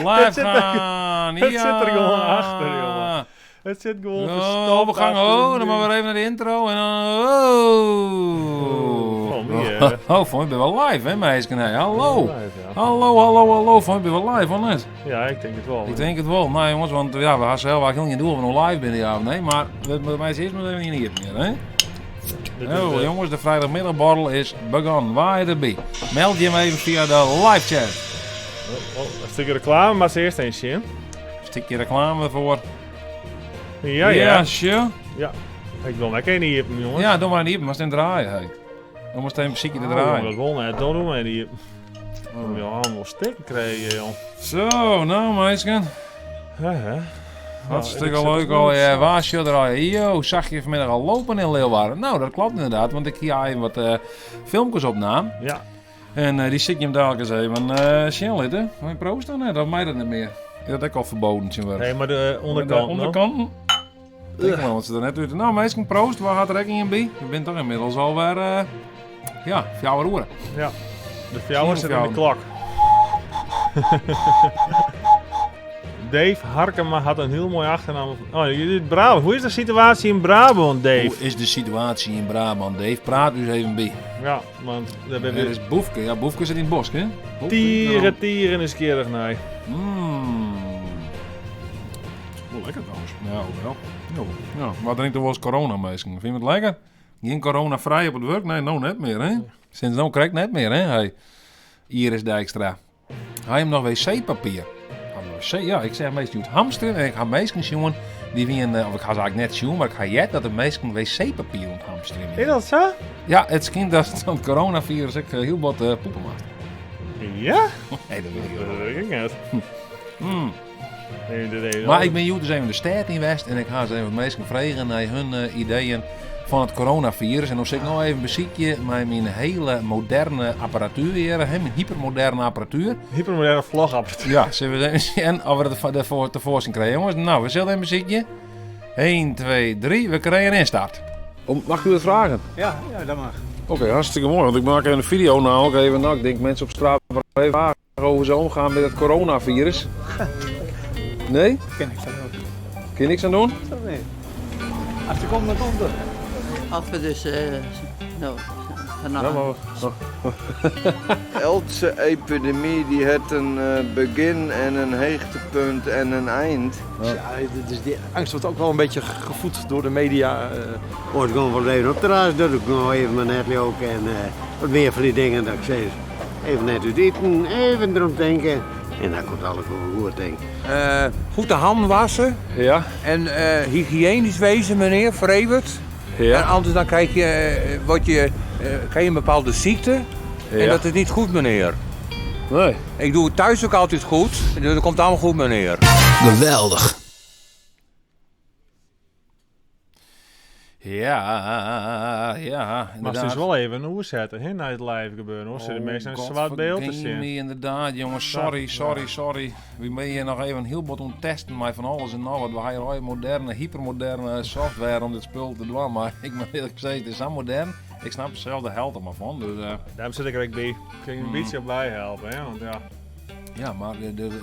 Live zit er- gaan! het ja. zit er gewoon achter, jongen. Het zit gewoon Oh, verstopt we gaan, achter oh, de dan maar muur. weer even naar de intro en dan, oh. Van wie, hè? Oh, van, ik ben wel live, hè, meisje? Hey, hallo. Live, ja. Hallo, hallo, hallo, van, ik ben wel live, of niet? Ja, ik denk het wel. Ik denk het wel. Nou jongens, want ja, we hadden zelf eigenlijk niet doen of we nog live binnen, ja of nee. Maar we moeten mij eerst maar even in hier meer, hè? Dit is Oh, de- jongens, de vrijdagmiddagborrel is begonnen. Waar je erbij? Meld je hem even via de live chat. Oh, oh, een stukje reclame, maar ze eerst eens zien. Stukje reclame voor. Ja, ja. sure. Ja. Ik wil lekker niet hier, jongen. Ja, doe maar niet, maar staan draaien, hey. Dan moet even muziekje te Oh, jongen, draaien. dat wil net. Dat doen we niet. Dan moet je allemaal stikken krijgen, joh. Zo, nou meisje. Hè, hè. Hartstikke Nou, ik zet leuk het al. niet Ja, zo. waar zit er al? Yo, zag je vanmiddag al lopen in Leeuwarden? Nou, dat klopt inderdaad, want ik hier even wat filmpjes opnam. Ja. En die zit je hem dadelijk eens even zien zitten. Moet je proost dan net? Of mij dat niet meer? Is dat ook al verboden, zien we. Nee, maar de onderkant. De onderkant. Ik wel, want ze er net uit. Nou, meisje, proost. Waar gaat er ook in bij? Je bent toch inmiddels alweer, ja, 4 uur. Ja. De fjouwer zit in de Fjouwer. klok. Dave Harkema had een heel mooi achternaam. Oh, jullie Brabant. Hoe is de situatie in Brabant, Dave? Hoe is de situatie in Brabant, Dave? Praat dus even bij. Ja, want daar ben Er we is Boefke. Ja, Boefke zit in het bos, hè? Boefke, tieren, tieren is kerig, nee. Mmm. Wel lekker trouwens. Ja, ook wel. Ja, ja. Wat drinkt er wel eens corona, meisje? Vind je het lekker? Geen corona vrij op het werk? Nee, nou net meer, hè? Sinds nou krijg ik net meer, hè? Hey. Iris Dijkstra. Hij heeft nog wc-papier. Wc, ja, ik zeg meestal het hamsteren en ik ga meestal jongen die wie een, of ik ga ze eigenlijk net zien, maar ik ga jet dat de meesten wc-papier onthamsteren. Is dat zo? Ja, het schijnt dat het coronavirus ook heel wat poepen maakt. Ja? Nee, dat weet ik Dat wel. weet ik net. Nee, dat weet ik Maar wel. ik ben hier dus even de stad in West en ik ga ze even mensen vragen naar hun ideeën van het coronavirus. En dan zit ik nog even beziekje met mijn hele moderne apparatuur hier, hè, mijn hypermoderne apparatuur. Hypermoderne vlogapparatuur. Ja, zullen we eens even zien of we dat ervoor tevoorschijn krijgen, jongens. Nou, we zullen even muziekje. 1, 2, 3, we krijgen een instart. Mag ik u wat vragen? Ja, ja, dat mag. Oké, hartstikke mooi, want ik maak even een video nou ook even. Nou, ik denk mensen op straat maar even vragen over ze omgaan met het coronavirus. Nee? Ken ik dat ook. Kun je niks aan doen? Nee. Als ze komt, dan komt het. Als we dus, nou, vanaf. Ja, maar... Elke epidemie die heeft een begin en een hoogtepunt en een eind. Ja, dus die angst wordt ook wel een beetje gevoed door de media. Wordt gewoon van leven op de terras, dat doe ik nog even mijn netje ook. En wat meer van die dingen dat ik zeg, even net uit eten, even erom denken. En dan komt alles wel goed, denk ik. Goed de hand wassen. Ja. En hygiënisch wezen, meneer, vereeuwerd. Ja. En anders dan krijg je, word je, krijg je een bepaalde ziekte. Ja. En dat is niet goed, meneer. Nee. Ik doe het thuis ook altijd goed. Dus dat komt allemaal goed, meneer. Geweldig. Ja, ja, Maar het inderdaad. is wel even een oer zetten, hè, naar het live gebeuren, hoor. Zitten mensen een Oh, zwart beeld te God zien. me, inderdaad, jongens. Sorry, Ja. sorry, sorry. We moeten hier nog even heel wat om testen, maar van alles en nog wat. We hebben hier moderne, hypermoderne software om dit spul te doen. Maar ik moet eerlijk zeggen, het is zo modern. Ik snap er zelf de held er maar van. Dus, Daarom zit ik er ook bij. Ik kan je een beetje op bijhelpen, hè, want ja. Ja, maar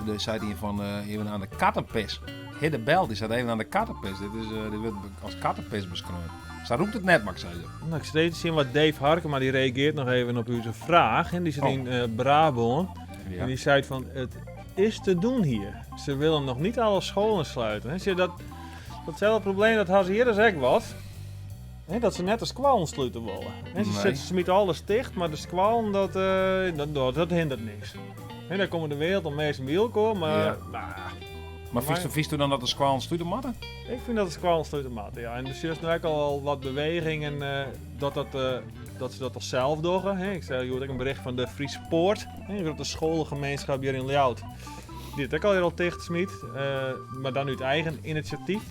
de zei hier van even aan de kattenpis. Hidde Bel, die staat even aan de kattenpis. Dit wordt als kattenpis beschreven. Zij roept het net, maar ik zei ze. Nou, ik zit even te zien wat Dave Harkema, die reageert nog even op uw vraag. En die zit Oh. in Brabant. Ja. En die zei van, het is te doen hier. Ze willen nog niet alle scholen sluiten. Hè, zie je dat, datzelfde probleem, dat hadden ze hier dus ook wat. Hè, dat ze net de squalen sluiten willen. Hè, ze Nee. zitten, ze smieten alles dicht, maar de squalen, dat hindert niks. Hè, daar komen de wereld om mensen bij elkaar, maar... Ja. Nou, Maar vies u dan dat de squalen sluiten moeten? Ik vind dat de squalen sluiten moeten, ja. En er is nu ook al wat bewegingen dat ze dat al zelf doen. Hè. Ik zei, je hoort ook een bericht van de Friese Poort, hè, een grote schoolgemeenschap hier in Ljouwert. Die het ook al heel dicht smiet, maar dan uit eigen initiatief.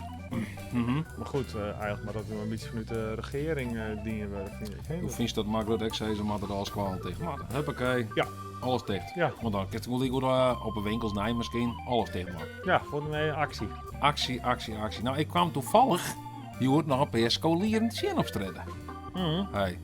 Maar goed, eigenlijk maar dat we een beetje vanuit de regering dienen worden, vind ik. Hè. Hoe vind je dat Mark Rutte ook zei, ze moeten alles kwalen dicht maken? Huppakee. Ja. Alles dicht. Ja. Want dan kun je goed op de winkels, nee misschien, alles dicht maken. Ja, voor een actie. Actie, actie, actie. Nou, ik kwam toevallig, je hoort nog een paar scholieren zien optreden. Hey.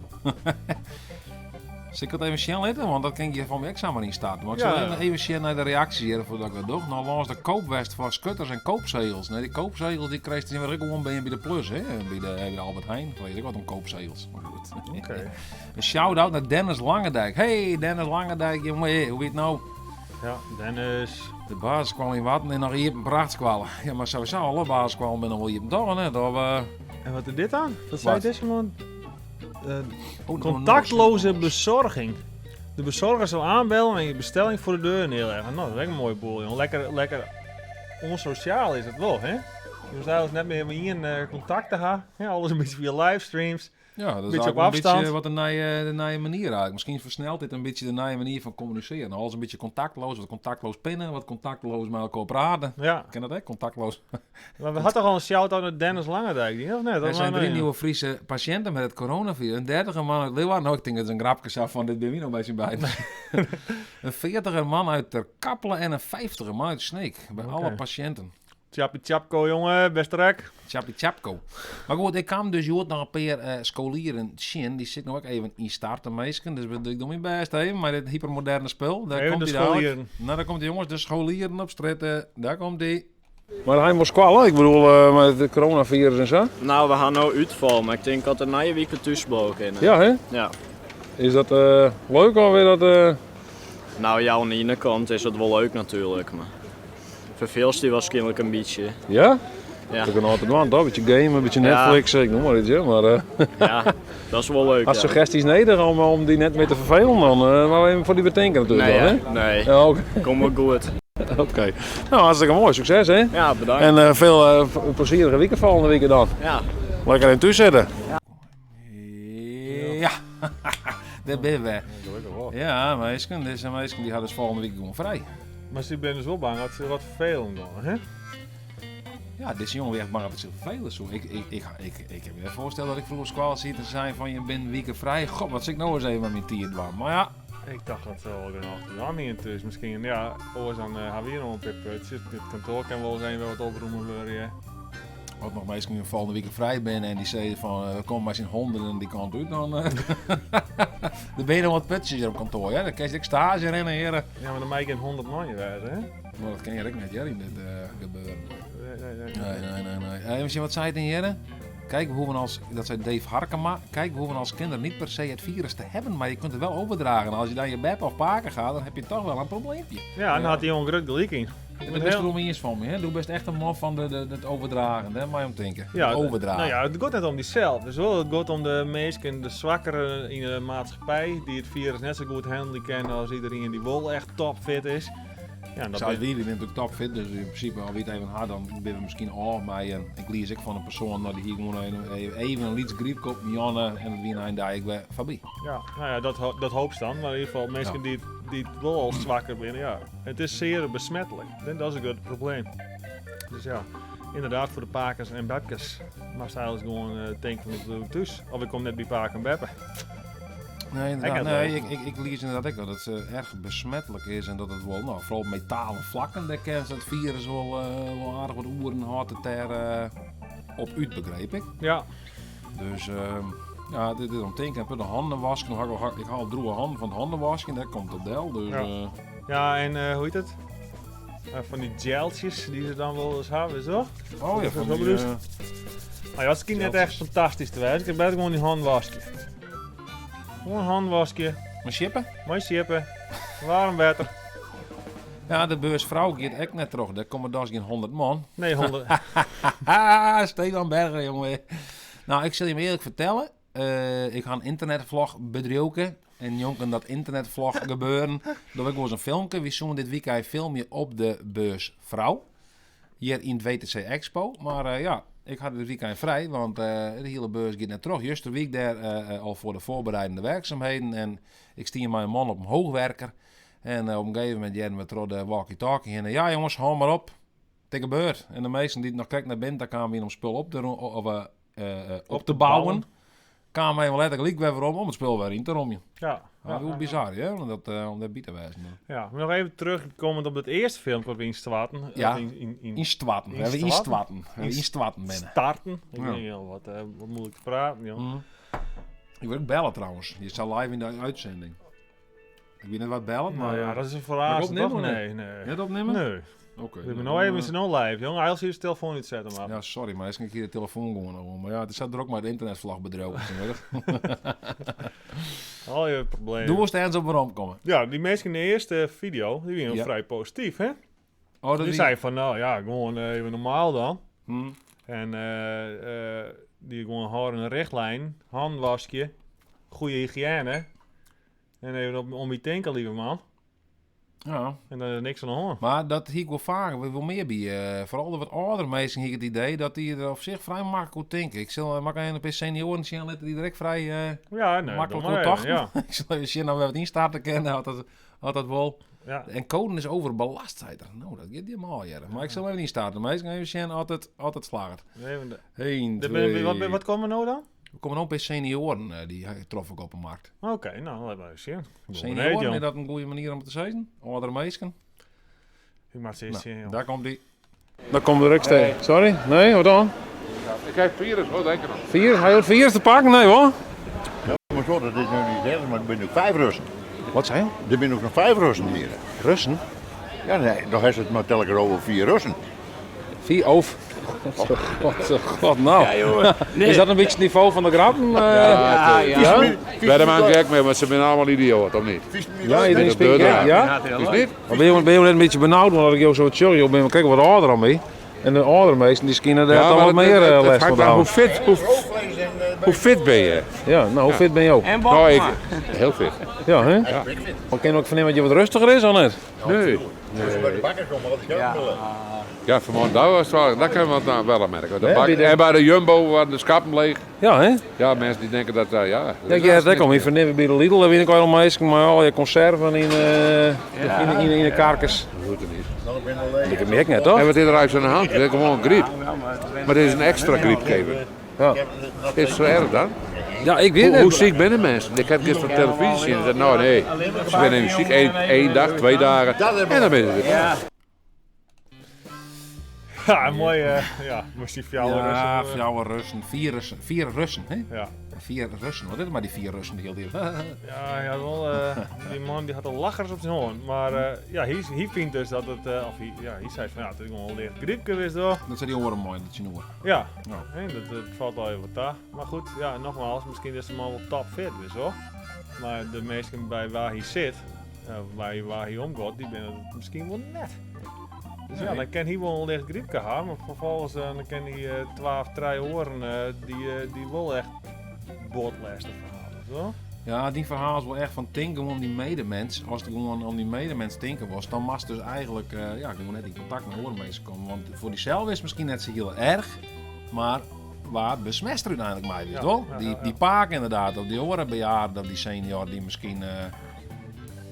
Sil ik dat even sjen litte? Want dat kin ik hjir fan my ek samar yn starten. Maar ik sil Ja, even, ja. even sjen nei de reaksjes hjir voordat ik dat doch. Nou, lâns de koopwest foar skutters en koopsegels. Nee, die koopsegels die krijst tsjintwurdich ek gewoan by de Plus, hè? By de Albert Heijn. Ik weet ek wat om koopsegels. Maar goed. Oké. Een shout-out naar Dennis Langendijk. Hey, Dennis Langendijk, jongen. Hoe wie it no? Ja, Dennis. De basisskoalle yn Warten is noch iepen, prachtskoalle. Ja, mar sowieso, alle basisskoallen binne noch wol iepen, toch? Net? Of, eh, En wat is dit dan? Wat Wat? zei deze man? Oh, Contactloze bezorging. De bezorger zal aanbellen en je bestelling voor de deur neerleggen. Nou, dat is echt een mooie boel, jongen. Lekker, lekker onsociaal is het wel, hè? Je hoeft eigenlijk net meer met iemand contact te hebben. Ja, alles een beetje via livestreams. Ja, dat is Beetje eigenlijk op een beetje afstand. wat de nieuwe manier eigenlijk. Misschien versnelt dit een beetje de nieuwe manier van communiceren. Alles een beetje contactloos, wat contactloos pinnen, wat contactloos met elkaar praten. Ja. Ken dat hè? Contactloos. Maar we hadden toch al een shout-out naar Dennis Langendijk, die, of net? Er zijn 3 nieuwe Friese patiënten met het coronavirus. Een 30er man uit Leeuwarden. Nou, ik denk dat het een grapje zou van dit ben ik nog bij zijn beiden. Een 40er man uit Terkaple en een 50er man uit Sneek. Bij alle patiënten. Tjappie tjapko, jongen. Best rek. Tjappie tjapko. Maar goed, ik kwam dus jood nog een paar scholieren zien. Die zit nog ook even in starten, meisken. Dus ik doe mijn best even. Maar dit hypermoderne spul, daar Even komt de die dadelijk. scholieren. Nou, daar komt die jongens, de scholieren op straat. Daar komt die. Maar hij moest kwallen, ik bedoel, met het coronavirus en zo. Nou, we gaan nou uitvallen, maar ik denk dat de nieuwe week thuis blijven. Ja, hè? Ja. Is dat leuk alweer dat? Nou ja, aan de ene kant is het wel leuk natuurlijk, maar verveelst die waarschijnlijk een beetje. Ja? Ja. Dat kan altijd wel, toch? Een beetje gamen, een beetje Ja. Netflix, ik noem maar iets, hè. Maar, Ja, dat is wel leuk, Als ja. suggesties neder om die net mee te vervelen, dan maar we even voor die bedenken natuurlijk Nee, wel, hè? hè? Nee. Ja, oké. Kom maar goed. Oké. Nou, hartstikke mooi. Succes, hè? Ja, bedankt. En veel plezierige weken volgende week dan. Ja. Lekker in toe zitten. Ja. Daar ben we. Gelukkig wel. Ja, meisken. Deze meisken die hadden dus volgende week gewoon vrij. Maar ze zijn dus wel bang dat ze wat vervelend doen, hè? Ja, deze jongen werd echt bang dat het zich vervelen zo. Ik heb me voorstellen dat ik vroeger op school zit en zei van je bent weken vrij. God, wat zit ik nou eens even met mijn tier dwang. Maar ja. Ik dacht dat ze wel genoeg te doen niet dus misschien, ja, oors dan hebben we hier nog een paar putjes. Het kantoor kan wel eens even wat oproemen worden, ja. Wat nog meestal nu volgende week vrij ben en die zeiden van kom maar zijn honderden die kant uit, dan dan ben je nog wat putjes hier op kantoor, hè? Dan kan je ook stage rennen, heren. Ja, maar dan maak je een 100 man wijzen, hè? Maar dat ken je ook net, hè, in dit gebeuren. Nee, nee, nee. Nee, nee, nee, nee. Even zien, wat zei het in heren? Kijk, we hoeven als, dat zei Dave Harkema, kijk, we hoeven als kinderen niet per se het virus te hebben, maar je kunt het wel overdragen. En als je dan je beb of paken gaat, dan heb je toch wel een probleempje. Ja, en dan had hij gewoon groot gelijk in. Ja, daar best wel mee eens van me, hè? Doe best echt een man van het overdragen, hè? Maar om te denken. Ja, het overdragen. Nou ja, het gaat net om diezelf. Dus wel, het gaat om de mensen, de zwakkeren in de maatschappij, die het virus net zo goed handelen kennen als iedereen die wel echt topfit is. Ja, en dat Zoals ben- wie, die bent natuurlijk topfit, dus in principe al wie het even hard, dan ben we misschien al maar een, ik lees ik van een persoon dat die hier gewoon even een liets griepkop, Janne en het wie een daar ik ben voorbij. Ja, nou ja, dat hoop ze dan. Maar in ieder geval mensen die het wel al zwakker zijn, ja. Het is zeer besmettelijk. En dat is een groot probleem. Dus ja, inderdaad voor de pakers en bebkes. Maar ze eigenlijk gewoon denken van ik doe thuis. Of ik kom net bij paken en beppen. Nee, inderdaad. Ik heb Nee, wel. ik lees inderdaad ook wel dat het erg besmettelijk is en dat het wel, nou, vooral metalen vlakken, daar kent het virus wel aardig wat oeren houdt het daar op uit, begreep ik. Dus ja, dit is om te denken. De handen wassen, ik haal droge handen van de handen wassen, daar komt het del. Dus, Ja, en hoe heet het? Van die geltjes die ze dan wel eens hebben, toch? Oh ja, Dat is van wel die, bedoeld. Nou ja, dat is net geltjes. echt fantastisch te wijzen. Ik heb bijna gewoon die handwasje. Gewoon een handwasje. Maar chippen? Mooi chippen. Warm water. Ja, de beursvrouw gaat ook net terug. Daar komen dus geen 100 man. Nee, 100. Stefan Berger, jongen. Nou, ik zal je maar eerlijk vertellen. Ik ga een internetvlog bedroken. En jongen, dat internetvlog gebeuren. Dat ik wel eens een filmpje. We zoeken dit weekend filmpje op de beursvrouw. Hier in het WTC Expo. Maar ja, ik had het weekend vrij, want de hele beurs gaat net terug. Juist de week daar al voor de voorbereidende werkzaamheden. En ik stier mijn man op een hoogwerker. En op een gegeven moment jerden we terug de walkie-talkie heen. En ja jongens, hou maar op. Het gebeurt. En de meesten die het nog kijken naar binnen, daar kwamen we om spul op te ro-, of op Op te te bouwen. bouwen. Kwamen we letterlijk weer om het spul weer in te rommen. Ja, hoe bizar, hè? Om dat biet te wijzen. Ja, maar nog even terugkomend op dat eerste filmpje wat we in Stwatten. Ja, Of in, in, in Stwatten. We hebben in Stwatten. We hebben in Stwatten binnen. Starten. Ik Ja. denk, joh, wat moeilijk te praten, joh. Ik wurd belle trouwens. Je staat live in de uitzending. Ik weet net wat bellen, maar... Nou ja, dat is een Mag verhaal. ik opnemen Toch? of niet? Nee, nee. Net opnemen? Nee. Oké. Ik ben nou, nou even eh, zijn live, jongen. Hij zal je telefoon niet zetten, maar. Ja, sorry, maar is een keer de telefoon gewoon nog. Maar ja, het zat er ook maar het internetvlag bedrogen. Al je problemen. Doe eens ergens op waarom komen. Ja, die mensen in de eerste video, die waren Ja. vrij positief, hè? Oh, dat Die zei van, nou ja, gewoon even normaal dan. En die gewoon houden een richtlijn, handwasje, goede hygiëne. En even op, om je tanken, lieve man. Ja. En dan is er niks aan de hand. Maar dat hier ik wel vaker, we wel meer bij. Vooral de wat oudere mensen hier het idee dat die er op zich vrij makkelijk goed denken. Ik zal makkelijk een paar senioren zien laten die direct vrij Ja, nee, makkelijk doe maar goed even, dachten. Ik zal even zien nou we het instarten kennen, had dat, had dat wel. Ja. En coden is overbelast, zei er. Nou, dat gaat helemaal jaren. Maar ik zal even instarten, maar ik zal even zien altijd, altijd slagen. Nee, want de- 1, de- ben- 2. wat komen er nou dan? Er komen ook bij senioren, die trof ik op de markt. Oké, nou, laat maar eens zien. Ik ben Senioren, benieuwd, is jong. dat een goede manier om het te zeggen? Oudere meisken? Ik maak ze eerst Nou, zien, joh. daar komt die. Daar komt de rukstee. Sorry? Nee, wat dan? Ik heb virus, hoor, denk ik nog. Vier? Hij had vier te pakken? Nee hoor. Ja, maar zo, dat is nu niet erg, maar er zijn ook 5 Russen. Wat zei je? Er zijn ook nog 5 Russen hier. Russen? Ja, nee, nog is het maar telkens over 4 Russen. 4 over? God, god, god, nou. Ja, jongen. Is dat een beetje het niveau van de grappen? Ja, ja? Bij de man gek mee, want ze zijn allemaal idioot, of niet? Ja, iedereen Met spreekt de deur gek, ja? Is niet? Maar ben je net een beetje benauwd, omdat ik jou zo wat sorry, ik ben kijk wat ouder dan mij. En de oudere meesten die schijnen daar Ja, toch maar wat het- meer het- het les hangt van aan houden. hoe fit ben je? Ja, nou hoe fit ben je ook? Nou, ik, heel fit. Ja, hè? Ja. Maar kan je ook vernemen dat je wat rustiger is, of niet? Nee. Als bij de bakker komen, altijd geld willen. Ja, vanmorgen, dat was wel, dat kan je wel, wel merken. De Hè, bak- bij de- En bij de Jumbo waren de schappen leeg. Ja, hè? Ja, mensen die denken dat, ja. Ja, ja, dat kom je vernemen bij de Lidl, daar weet ik al meestal, maar al je conserven in de karkens. Dat hoeft er niet. Ik merk net, toch? En wat is er eigenlijk aan de hand? Het is gewoon griep. Maar dit is een extra griep geven. Ja. Is het zo erg dan? Ja, ik weet Hoe, het. hoe ziek ben de mensen? Ik heb gisteren op televisie gezien. en zei, Nou nee, ze zijn even ziek. Eén dag, 2 dagen. En dan ben je er weer. Ja, mooi, ja, moest die fjouwe Ja, Russen, fjouwe Russen. 4 Russen. 4 Russen, hè? Ja. 4 Russen. Wat is het maar die 4 Russen die heel die. Ja, ja, wel, die man die had al lachers op zijn hoorn. Maar ja, hij vindt dus dat het, of hij, ja, hij zei van ja, het is gewoon een licht griep geweest hoor. Dat zijn die oren mooi, dat je oor. Ja, Ja. hè, dat valt al even wat daar. Maar goed, ja, nogmaals, misschien is de man wel topfit, dus hoor. Maar de mensen bij waar hij zit, waar hij omgaat, die zijn het misschien wel net. Dus ja, Nee. dan kan hij wel een licht griepje hebben, maar vervolgens dan kan hij 12 drie oren die wel echt botlesten verhalen, zo. Ja, die verhaal is wel echt van tinken om die medemens. Als het gewoon om die medemens tinken was, dan was dus eigenlijk ja, gewoon net in contact met oren komen. Want voor die zelf is het misschien net zo heel erg, maar waar besmest er uiteindelijk mij, weet je Ja, wel? ja, Die, ja, ja. die paak inderdaad, of die orenbejaarde, of die senior die misschien...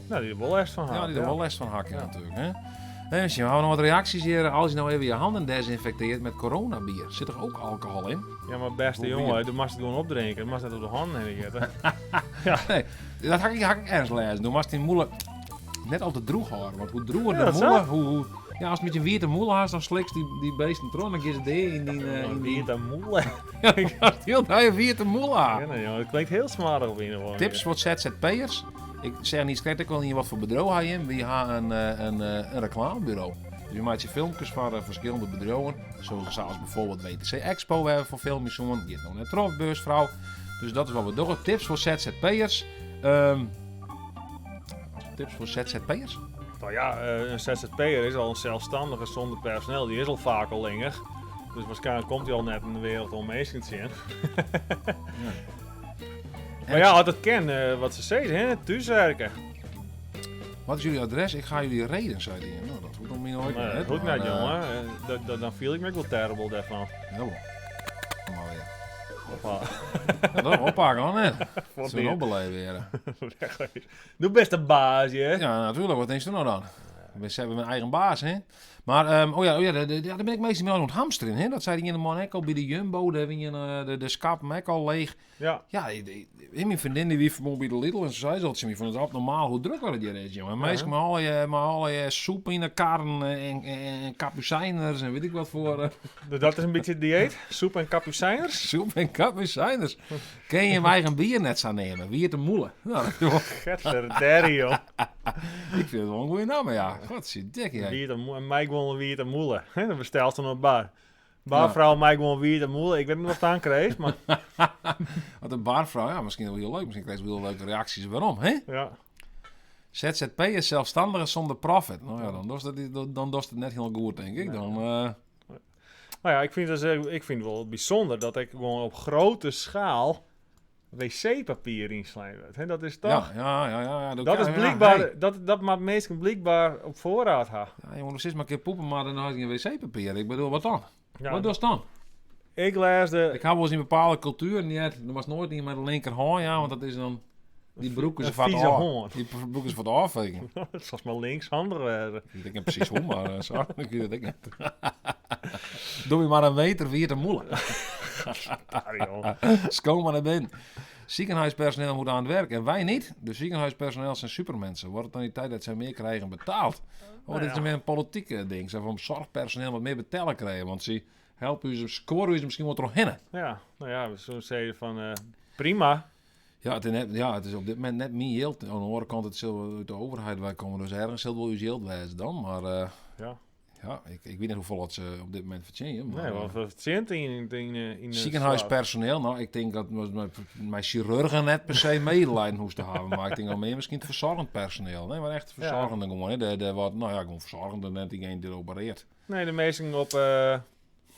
Nou, die er wel last van Ja, hakken, die er ja. wel last van hakken natuurlijk. Hè? Hey, misschien we hebben nog wat reacties hier. Als je nou even je handen desinfecteert met coronabier, zit er ook alcohol in? Ja, maar beste Hoe jongen, bier? du mag het gewoon opdrinken. Du mag het op de handen heen zetten. Nee, dat had ik ergens lezen. Toen was die moele net al te droeg houden. Want hoe droeger Ja, de dat is moele, zo. hoe, ja, als het met je wierte moele haast, dan slikst die beesten tron. Dan is het in die... in die Wierte moele? Ja, ik dacht heel dat wierte moele. Ja, nee, jongen, het klinkt heel smarig op een of andere Tips voor ZZP'ers. Ik zeg niet slecht, ik wil niet wat voor bedrijf hij in. We hebben een reclamebureau. Dus je maakt je filmpjes van verschillende bedrijven. Zoals bijvoorbeeld WTC Expo we hebben voor filmpjes zo'n. Die heeft nog net trof, beursvrouw. Dus dat is wat we doen. Tips voor ZZP'ers. Tips voor ZZP'ers? Nou ja, een ZZP'er is al een zelfstandige zonder personeel. Die is al vaak al langer. Dus waarschijnlijk komt hij al net in de wereld om mensen te zien. Maar ja, dat ken wat ze zeggen, hè? Thuiswerken. Wat is jullie adres? Ik ga jullie reden, zei hij. Nou, dat hoeft nog niet nooit. Nee, hè, dat hoeft maar, niet, jongen. Dan viel ik me ook wel terrible daarvan. Jawel. Maar weer. Hoppa. Ja, dat oppakken, hoor, net. Wat Zullen we meer. opbeleven weer. Doe best een baasje, hè? Ja, natuurlijk. Wat denk je nou dan? We zijn mijn eigen baas, hè? Maar, oh ja, oh ja, daar ben ik meestal wel aan het hamsteren, hè? Dat zei die ene man ook al bij de Jumbo, daar wie de schap ook al leeg. Ja. Ja, mijn vriendin die wie vanmorgen bij de Lidl en ze zei dat ze me vond het abnormaal hoe druk dat het hier is, jongen. Meestal met al je soep in de karren en kapucijners en weet ik wat voor. Dus dat is een beetje het dieet? Soep en kapucijners? Soep en kapucijners. Kun je mijn eigen bier net zo nemen? Wie het de moele? Nou, dat is wel- Getverderrie, joh. Ik vind het wel een goede naam, ja. Godzijdank, ja. Wiet en en mij gewoon wiet en moele. Hè, Dan bestelt ze een bar. Barvrouw, mij gewoon wiet en moele. Ik weet niet wat het aan kreeg, maar... Want een barvrouw, ja, misschien wel heel leuk. Misschien krijg je wel heel leuke reacties. Waarom, hè? Ja. ZZP is zelfstandig zonder profit. Nou ja, dan doet het net heel goed, denk ik. Dan, Nou ja, ik vind het wel bijzonder dat ik gewoon op grote schaal wc-papier inslijm. Hè, dat is toch... Ja, dat Dat kan, is ja, blijkbaar... hey. Dat maakt mensen blijkbaar op voorraad ha. Ja, jongen, nog maar een keer poepen, maar dan had je geen wc-papier. Ik bedoel, wat dan? Ja, wat doe dan? Ik lees de... Ik hou wel eens in bepaalde culturen niet. Er was nooit iemand met de linkerhand, ja, want dat is dan... Die broeken ze Een van het vieze af. hond. Die broeken ze van het afvegen. Dat zal maar linkshandig worden. Ik weet niet precies hoe, maar zo, ik weet het ook niet. Doe je maar een meter wie te moeilijk. Schoon maar naar binnen. Ziekenhuispersoneel moet aan het werk en wij niet. De ziekenhuispersoneel zijn supermensen. Wordt het dan niet tijd dat zij meer krijgen betaald? Oh, Nou dit is ja. weer een politieke ding. Ze van zorgpersoneel wat meer betalen krijgen. Want ze helpen u, ze scoren u ze misschien wel doorheen. Ja, nou ja, we zullen zeggen van prima. Ja, het is net, ja, het is op dit moment net mijn geld. Aan de andere kant, het zal uit de overheid wij komen. Dus ergens zal het wel uw geld wijzen dan. Maar ja, ik weet niet hoeveel dat ze op dit moment verdienen. Maar, Nee, want wat zit in de Ziekenhuispersoneel, nou, ik denk dat mijn chirurgen net per se medelijden hoesten te hebben. Maar ik denk al meer misschien het verzorgend personeel. Nee, maar echt verzorgende gewoon. Hè. De wat, nou ja, gewoon verzorgende, net diegene die opereert. Nee, de meesten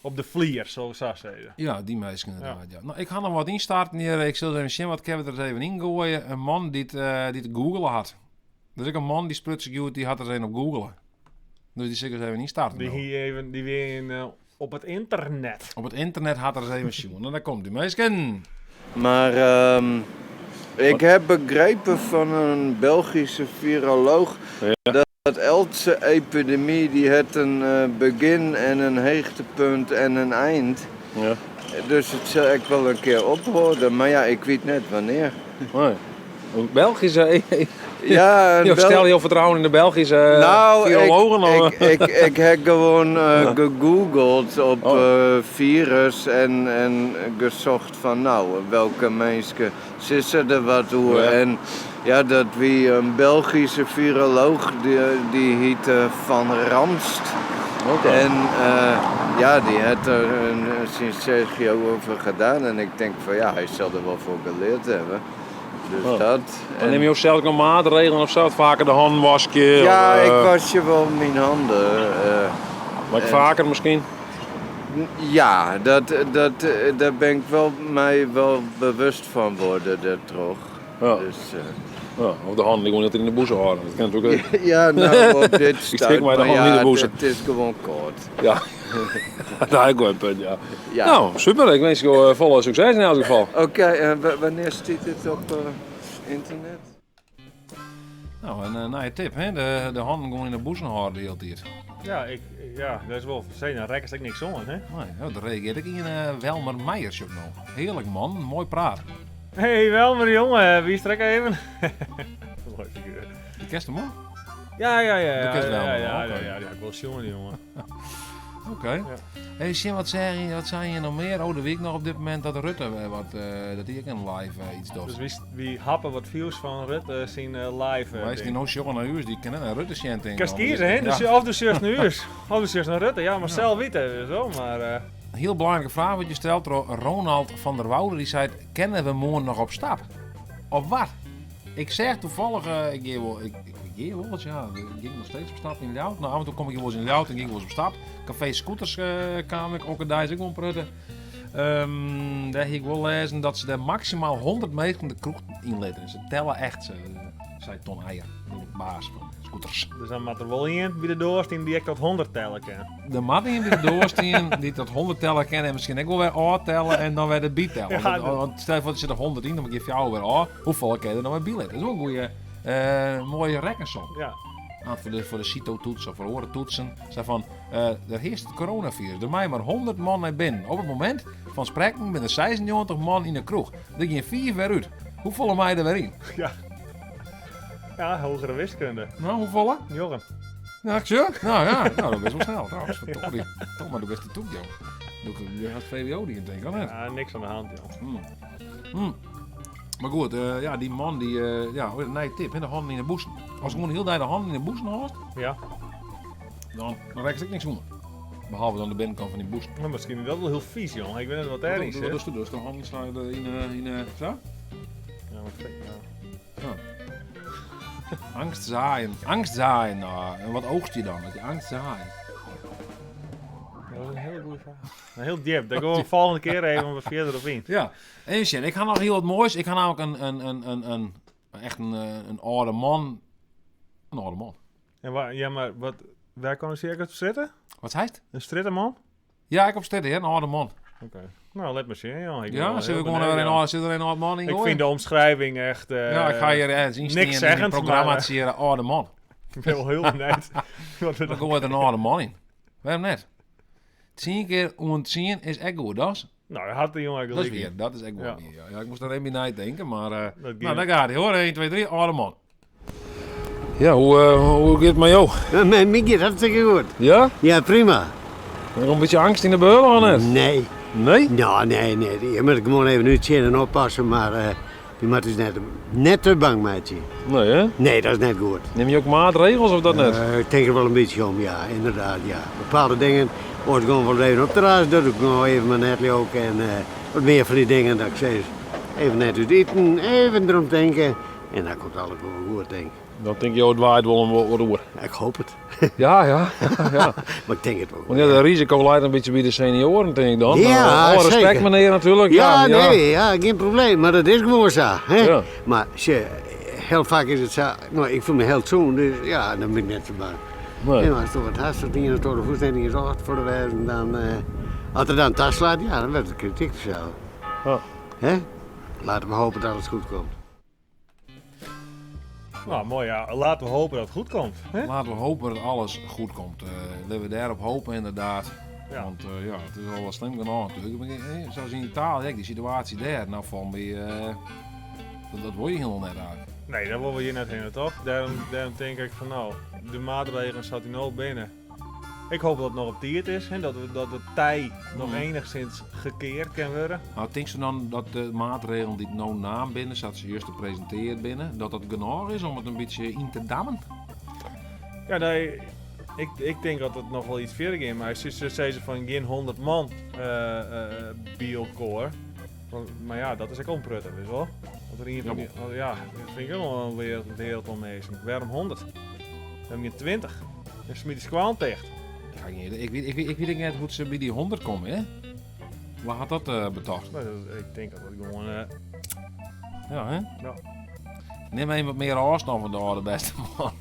op de vlier, zoals ik zou zeggen. Ja, die meesten inderdaad. Ja. Nou, ik ga nog wat instarten hier. Ik zal eens even zien wat ik er eens even ingooien. Een man die het googelen had. Dus ik een man die spruts ik die had er een op googelen. Dus die zit eens even instarten. Die nou. hier even, die weer in, op het internet. Op het internet had er eens even zien. En daar komt die meesken. Maar ik heb begrepen van een Belgische viroloog dat elke epidemie die heeft een begin en een hoogtepunt en een eind. Ja. Dus het zal ik wel een keer ophouden, maar ja, ik weet net wanneer. Nee. Een Belgische... Ja, een Je stel Bel- je vertrouwen in de Belgische Nou, virologen? ik, of- ik heb gewoon gegoogeld op virus en gezocht van nou, welke mensen zitten er wat hoe. Ja. En ja, dat wie een Belgische viroloog, die heette Van Ranst. Oké. En ja, die heeft er een Sergio over gedaan. En ik denk van ja, hij zal er wel voor geleerd hebben. Dus Oh. dat. Dan neem je ook zelf nog maatregelen of zo? Het vaker de hand wasje? Ja, of, ik was je wel mijn handen. Maar ik vaker misschien? Ja, daar ben ik wel, mij wel bewust van worden, dat toch. Ja. Dus, Ja, of de handen die gewoon niet in de boezem houden. Dat kan natuurlijk ook. Ja, nou, op dit Ik steek stuit, mij de maar hand ja, niet in de boezem. Het is gewoon kort. Ja, daar heb ik wel een punt, ja. Ja. Nou, super. Ik wens je volle succes in elk geval. Oké, en wanneer staat dit op internet? Nou, een nieuwe tip, hè? De handen gewoon in de boezem houden de hele tijd. Ja, ja, dat is wel. Zee, dan rekken ze ook niks aan, hè? Nee, ja, daar reageer ik in Welmer Meijers ook nog. Heerlijk man, mooi praat. Hey Welmer, jongen, wie strek even? Mooi figuur. Je kent hem ook? Ja, ja, ja. Du Ja, kent ja, Welmer, ja, oké. ja, ja, die heb ik wel jongen, die jongen. Oké. Ja. Hey, Sim, wat zei je nog meer? Oh, de week nog op dit moment dat Rutte wat, dat hij ook een live iets doet. Dus wie happen wat views van Rutte zien live. Wij is die ding. nou jongen naar huis, die kennen naar Rutte zien tegen. Kan kiezen, hè? Dus of de zus naar huis, of de zus naar Rutte. Ja, maar zelf weten we zo, maar... Een heel belangrijke vraag wat je stelt door Ronald van der Woude. Die zei, kennen we morgen nog op stap? Of wat? Ik zeg toevallig, ik geef wel, ik geef wel eens, ja, ik ging nog steeds op stap in Ljouwert. Nou, af en toe kom ik wel eens in Ljouwert en ging ik wel eens op stap. Café Scooters kwam ik ook een dag ook wel prutten. Daar heb ik wel lezen dat ze daar maximaal 100 meter de kroeg in letten. En ze tellen echt, zei Ton Eijer, de baas van Scooters. Dus dan moet er wel in bij de doorsteen die ik tot 100 tellen kan. De mat in bij de doorsteen die tot 100 tellen kan en misschien ook wel weer A tellen en dan weer de B tellen. Ja, want, dat- want stel je voor, er zit er 100 in, dan geef je jou weer A. Hoeveel kan je er dan weer B letten? Dat is wel een goede, mooie rekkensom. Ja. Aan foar de CITO-toets of foar oare toetsen. Sa fan, eh, der hearst it coronavirus. Der mei mar 100 man nei binnen. Op it momint fan sprekken binne der 96 man yn 'e kroech. Der gean fiif wer út. Hoefolle mei der wer yn? Ja. Ja, hogere wiskunde. No, hoefolle? Njoggen. Ja, ik sjoch. Nou ja, nou, dat is wel snel trouwens. Verdorie. Toch maar de beste toek, joh. Doe ik hast VWO die denk ik, net. Ja, niks aan de hand, joh. Maar goed, ja, die man die, ja, oh, een nieuwe tip, hè, de handen in de boezem. Als je gewoon heel de tijd de handen in de boezem houdt, Ja. dan rek ik niks onder. Behalve dan de binnenkant van die boezem. Maar misschien is dat wel heel vies, joh. Ik weet niet wat daarin Wat zit. doe je dus? De handen slaan je in, zo? Ja, maar fik, ja. Ja. Angst zaaien. Angst zaaien. Nou, en wat oogst je dan? Dat je angst zaaien. Dat is een hele goede vraag. Heel diep. Daar gaan we de volgende keer even wat verder op in. Ja. En Sjen, ik ga nog heel wat moois. Ik ga namelijk een, echt een oude man. Een oude man. En waar, ja, maar wat, waar kan een circus op zitten? Wat zei het? Een stritteman? Ja, ik op stitten, hè, een oude man. Oké. Nou, let maar zien, joh. Ik ben Ja, wel zit er heel gewoon benieuwd, een ja. oude, zit er een oude man in? Ik gooien? vind de omschrijving echt... Ja, ik ga hier ergens in niks staan in het zeggend, programma maar, hier een oude man. Ik ben wel heel benieuwd. Wat er Dan komt er een oude man in. Waarom net? 10 keer ontzien is echt goed, dat is. Nou, dat had de jongen Dat is gelijk weer, in. dat is echt goed. Ja. weer, Ja. Ja, ik moest daar even bij denken, maar Dat ging. nou, daar gaat hij hoor. 1, 2, 3, oude man. Ja, hoe gaat het met jou? Met mij gaat hartstikke goed. Ja? Ja, prima. Nog een beetje angst in de beul, of net? Nee. Nee? Nou, nee, nee. Je moet gewoon even nu chillen en oppassen, maar je moet dus net te bang maken. Nee, hè? Nee, dat is net goed. Neem je ook maatregels of dat net? Ik denk er wel een beetje om, ja, inderdaad, ja. Bepaalde dingen hoort gewoon wel even op de raas, dat doe ik nog even mijn net ook. En wat meer van die dingen dat ik zeg, even net uit eten, even erom denken. En dan komt alles wel goed, denk ik. Dan denk je, oh, het waait wel een wat oer. Ik hoop het. Ja, ja, ja. Maar ik denk het wel. Want ja, dat risico leidt een beetje bij de senioren, denk ik dan. Ja, Alle respect, zeker. meneer, natuurlijk. Ja, nee, ja, geen probleem. Maar dat is gewoon zo. Hè? Ja. Maar heel vaak is het zo. Nou, ik voel me heel zoen, dus ja, dan ben ik net zo bang. Nee. Nee, maar als er wat haast, dingen door de voetstanding is acht voor de wijze, dan, als er dan tas slaat, ja, dan werd het kritiek zo. Ja. Hè? Laten we hopen dat het goed komt. Nou, mooi ja. Laten we hopen dat het goed komt. Hè? Laten we hopen dat alles goed komt. Laten we daarop hopen inderdaad. Ja. Want ja, het is al wat slim genoeg natuurlijk. Maar, zoals in Italië, die situatie daar, nou van bij, dat word je helemaal net uit. Nee, daar willen we hier net heen, toch? Daarom denk ik van nou, de maatregelen zat hier nou binnen. Ik hoop dat het nog op tijd is, hè? Dat de tij nog enigszins gekeerd kan worden. Nou, denk je dan dat de maatregelen die nou naam binnen, zat ze juist te presenteren binnen, dat dat genoeg is om het een beetje in te dammen? Ja, nee, ik denk dat het nog wel iets verder gaat, maar ze zei ze van geen 100 man biokoor. Want, maar ja, dat is ook onprutten, weet je wel? Want er in van die, oh, ja, dat vind ik ook wel een wereld onmeester. Waarom 100? We hebben geen 20. En smiet de squal tegen. Ja, ik weet, ik weet, ik weet niet hoe ze bij die 100 komen, hè? Waar had dat betaald? Nou, ik denk dat dat gewoon Ja, hè? Ja. Neem even wat meer afstand van de oude beste man.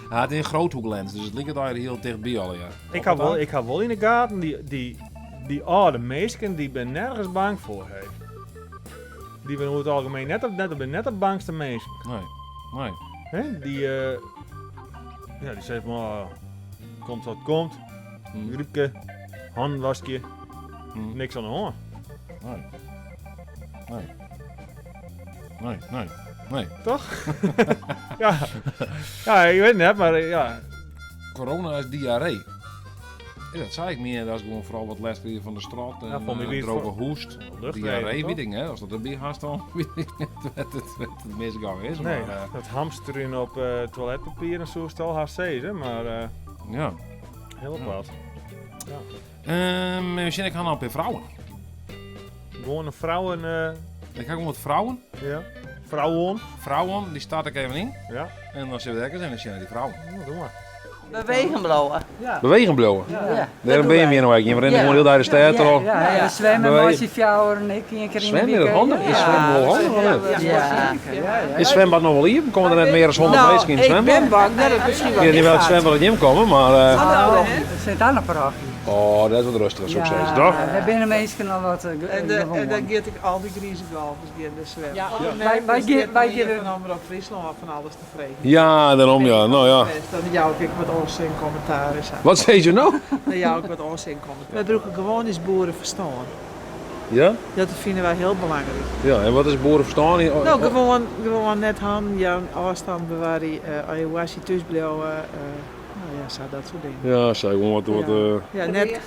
Hij had een groothoeklens, dus het ligt daar heel dichtbij al, ja. Ik had wel in de gaten die oude meesken die ben nergens bang voor heeft. Die ben over het algemeen net de bangste mensen. Nee, nee. Hè? Die ja, die zegt maar, komt wat komt. Griepke, handwasje, niks aan de hand. Nee. Nee. Nee, nee, nee. Toch? Ja. Ja, ik weet het net, maar ja. Corona is diarree. Ja, dat zei ik meer. Dat is gewoon vooral wat last weer van de straat en, Ja, van die droge voor- hoest. Luchtwegen, Diarree, toch? weet ik, hè. Als dat erbij gaat dan, weet ik niet wat het misgang is. Nee, maar dat hamsteren op toiletpapier en zo is het al haast zees, hè, maar Ja. heel Ja. wat. Ja. Misschien ik ga nou per vrouwen. Gewoon een vrouwen Ik ga gewoon wat vrouwen. Ja. Vrouwen. Vrouwen, die start ik even in. Ja. En dan zitten we lekker en dan zijn die vrouwen. Ja, doe maar. Bewegen bliuwe. Bewegen bliuwe? Ja. Dêrom binne jim hjir no ek. Jim rinne gewoan hiel dei de stêd troch. Ja, ja, we swimmen mei syn fjouweren ek ien kear yn de Swimmen, is dat wike. handich? Is swimmen wol handich of net? Ja. Is it swimbad noch wol iepen? Komme der net mear as 100 Nou, minsken yn it ik swimbad? ben bang dat it miskien Ik wat weet niet welk gaat. zwembad jim komme, mar... Oh, Sint-Annaparochie. Oh, dat is wat rustiger, soe ik sizze, toch? Dêr binne minsken al wat En, de, en gewoan. dan giet ik al die grize golfers gaan de zwemmen. Ja. Nee, Wij- wij dus gean- dit wij hier gean- van Omrop Fryslân van alles te fregen. Ja, daarom ja. Nou ja. Dan jou ik wat onzin commentaar is. Wat zei je nou? Dan jou ik wat onzin commentaar. Wij brûke gewoan ús boereferstân. Ja? Dat fine wy hiel belangryk. Ja, en wat is boerenverstand? No, gewoan, gewoan net hannen jaan, ôfstân bewarje, as je hoastje thús bliuwe, no ja, sa dat soart dingen. Ja, sa gewoan wat... wat Ja, net,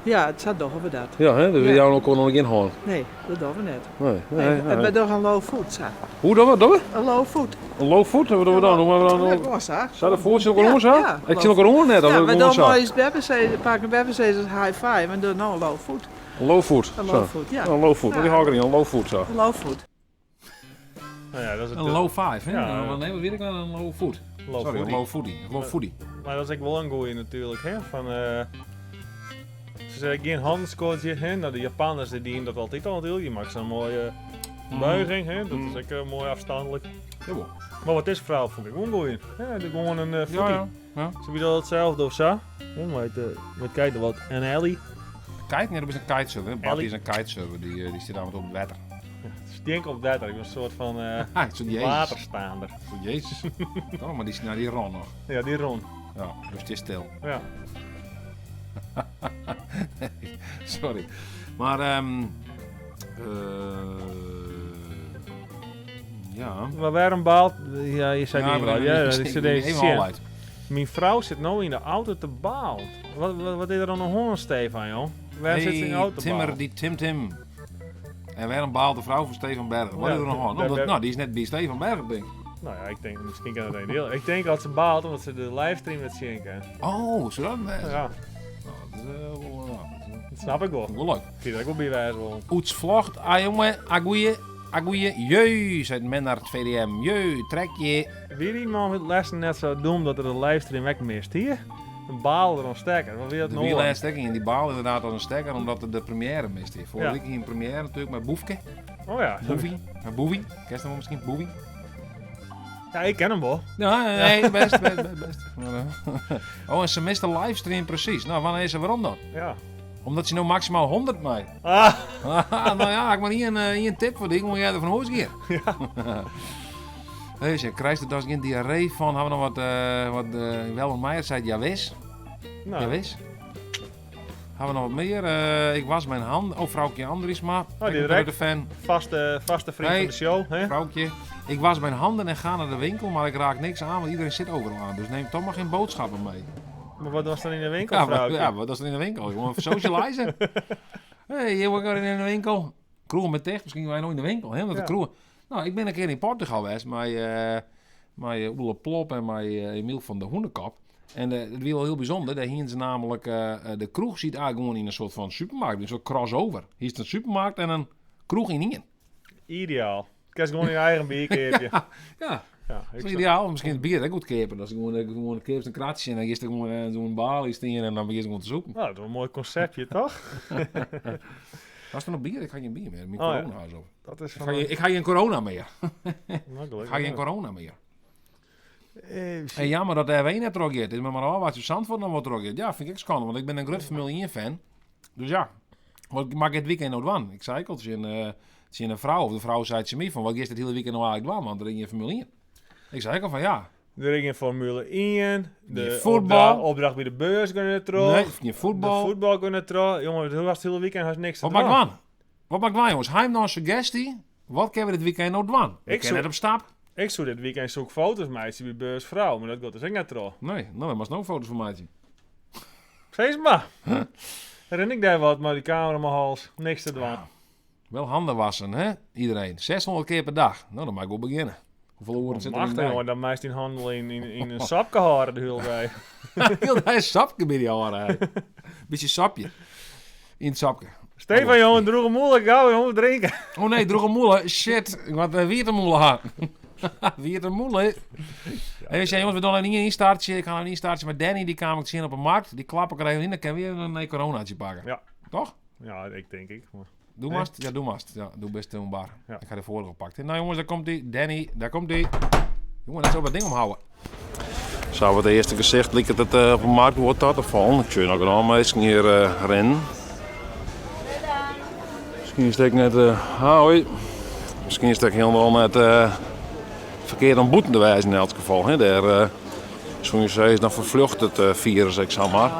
ja, sa dogge we dat. ja, hè? Dus we Ja. jouwe elkoar noch gjin hân. Nee, dat dogge we net. Nee, nee, En nee. we dogge in low foot, sa. Hoe dogge we? Dogge we? In low foot. In low foot? Wat dogge we dan? Hoe moatte we dan? Ja, gewoan sa. Sa de foet tsjin elkoar oan sa? Ja, Ik tsjin elkoar oan net, of Ja, we gewoan dogge sa? mei ús beppe sei, pake en beppe sei high five en dogge no in low foot. In low foot. In Sa. low foot, ja. In low foot. Ja. Die hou ik erin, in low foot sa. In low foot. Nou ja, dat is het In low five, hè? Ja, Nou, Nee, wat weet ik nou? In low foot. Low Sorry, in footie. low footie. Low footie. Maar dat is ook wel een goeie natuurlijk, hè? Van, ze zeggen geen handscootje, hè? Nou, de Japanners die dienen dat altijd al natuurlijk. Die maken zo'n mooie buiging, hè? Dat is ook mooi afstandelijk. Jawel. Maar wat is vrouw vond ik ook een goeie. Ja, de gewoon een footie. Ja, ja, ja. Ze bieden al hetzelfde of zo. Ja, maar het, maar kijk, wat een alley. Kite? Nee, dat is een kitesurfer. hè. Bart Ellie. is een kitesurfer, die zit namelijk op het water. Stink op dat, ik ben een soort van Ah, een soort Jezus. waterstaander. Een soort Jezus. Oh, maar die is naar die Ron nog. Ja, die Ron. Ja, dus het is stil. Ja. Nee, sorry. Maar, ja. Maar waarom baalt... Ja, je zei Ja, niet maar wat. dan- Ja, ik ik zit zit deze even zin. al uit. Mijn vrouw zit nu in de auto te balen. Wat is er aan de hoorn, Stefan, joh? Waarom zit ze in de auto te Timmer, balen? die Tim Tim. En waarom baalt de vrouw van Stefan Bergen? Wat Ja, is er nog aan? daar- Omdat, daar- nou, die is net bij Stefan Bergen, denk ik. Nou ja, ik denk, misschien kan dat een deel. Ik denk dat ze baalt omdat ze de livestream net zien kan. Oh, zo dat? Ja. Nou, dat is wel, ja, dat is, Dat snap ik wel. Wel leuk. Ik vind dat ook wel bij wijze wel. Oets vlogt, ah jongen, agoeie, agoeie, jeu, zei Mennard VDM. Jeu, trek je. Wie die man met lessen net zo dom dat er de livestream weg mist hier? Een baal er een stekker. Wat wil je dat De nou? wielrijstekking en die baal inderdaad als een stekker omdat de première mist hier. Vorige Ja. week ging een première natuurlijk met Boefke. Oh ja. Boefie. Met Boefie. Ken je hem wel misschien? Boefie? Ja, ik ken hem wel. Ja, nee, best, best, best, best. Maar, oh, en ze mist de livestream precies. Nou, wanneer is ze waarom dan? Ja. Omdat ze nou maximaal 100 mei. Ah. Nou ja, ik maar hier een tip voor die. Moet jij er van huis gaan. Ja. Hey, ze krijgt er dus geen diarree van. Hebben we nog wat Welman Meijer zei, jawis. Nou. Jawis. Hebben we nog wat meer? Ik was mijn hand. Oh, vrouwtje Andriesma. Oh, Ik die ben direct. de fan. Vaste vriend Hey, van de show. Hè? Vrouwtje. Ik was mijn handen en ga naar de winkel, maar ik raak niks aan, want iedereen zit overal aan. Dus neem toch maar geen boodschappen mee. Maar wat was dan in de winkel, Ja, maar, vrouwtje? ja, wat was er in de winkel? Gewoon socializen. hey, je wordt in de winkel. Kroegen met dicht, misschien wij nog in de winkel. Hè? Omdat de Ja. kroegen... Nou, ik ben een keer in Portugal geweest met Oele Plop en met Emiel van de Hoenekop. En het was wel heel bijzonder. Daar hingen ze namelijk... de kroeg ziet eigenlijk gewoon in een soort van supermarkt. Een soort crossover. Hier is een supermarkt en een kroeg in één. Ideaal. Ik kan gewoon je eigen bier kopen. Ja, ja. Ja, Dat ik is snap- ideaal. Misschien het bier ook goed kopen. Dat is gewoon een een kratje en dan is er gewoon zo'n balie staan en dan begin je gewoon te zoeken. Nou, dat is wel een mooi conceptje, toch? Was er nog bier? Ik ga geen bier meer. Mijn Oh, ja. corona is op. Dat is Ik van ga een- je, ik ga geen corona meer. Nou, Ik gelukkig ga geen maar. corona meer. Even En jammer dat de R1 net terug is. Maar maar al wat je Zandvoort nog wat terug is. Ja, vind ik schande, want ik ben een groot Formule 1 fan. Dus ja, wat maak ik het weekend nou doen? Ik zei ook al tegen een vrouw, of de vrouw zei tegen mij van, wat is dit hele weekend nou eigenlijk doen? Want er is geen Formule 1. Ik zei ook al van ja. Er ging Formule 1, de Geen voetbal. opdracht bij de beurs kunnen terug. Nee, geen voetbal. De voetbal kunnen terug. Jongen, hoe was het hele weekend? Had niks te Wat maakt doen. man? Wat maakt man, jongens? Heim nou een suggestie. Wat kunnen we dit weekend nou doen? We Ik kunnen net op stap. Ik zoek dit weekend zoek foto's meisje bij beursvrouw, maar dat gaat dus ook net terug. Nee, nou, maar nog foto's van mij. Steeds maar. Ren ik daar wat, maar die camera in mijn hals. Niks te doen. Wel handen wassen, hè? Iedereen. 600 keer per dag. Nou, dan mag ik wel beginnen. Hoeveel oren zitten er in Machtig, de jongen, dan meist die handel in een sapke houden de hele bij. Heel daar is sapje bij die haren. hè. Beetje sapje. In het sapje. Stefan, jongen, droege moeilijk, gauw, jongen, drinken. Oh nee, droege moelen. Shit, ik had weer de moelen ha. Wie it in mûle? Even sjen, jongens, we dogge even ien ynstartsje. Ik ha in ynstartsje mei Danny, dy kaam ik tsjin op 'e markt. Dy klap ik er even yn, dan kinne we even in coronaatje pakke. Ja. Toch? Ja, ik tink ik. Maar... Doe moatst? Ja, doe moatst. Ja, doe bist in bar. Ik ha de foarige pakt. Nou jongens, daar komt die. Danny, daar komt die. Jongen, net zo wat ding omhouden. Zo, wat eerste gezicht liket it op de markt wat ta te fallen. Ik sjoch noch genôch minsken hjir rinnen. Miskien is it ek net. Hoi. Miskien is it ek hielendal net ferkeard om bûten te wêzen yn elts gefal. Hè? Dêr soene je sizze, dan ferfljocht it firus ek samar.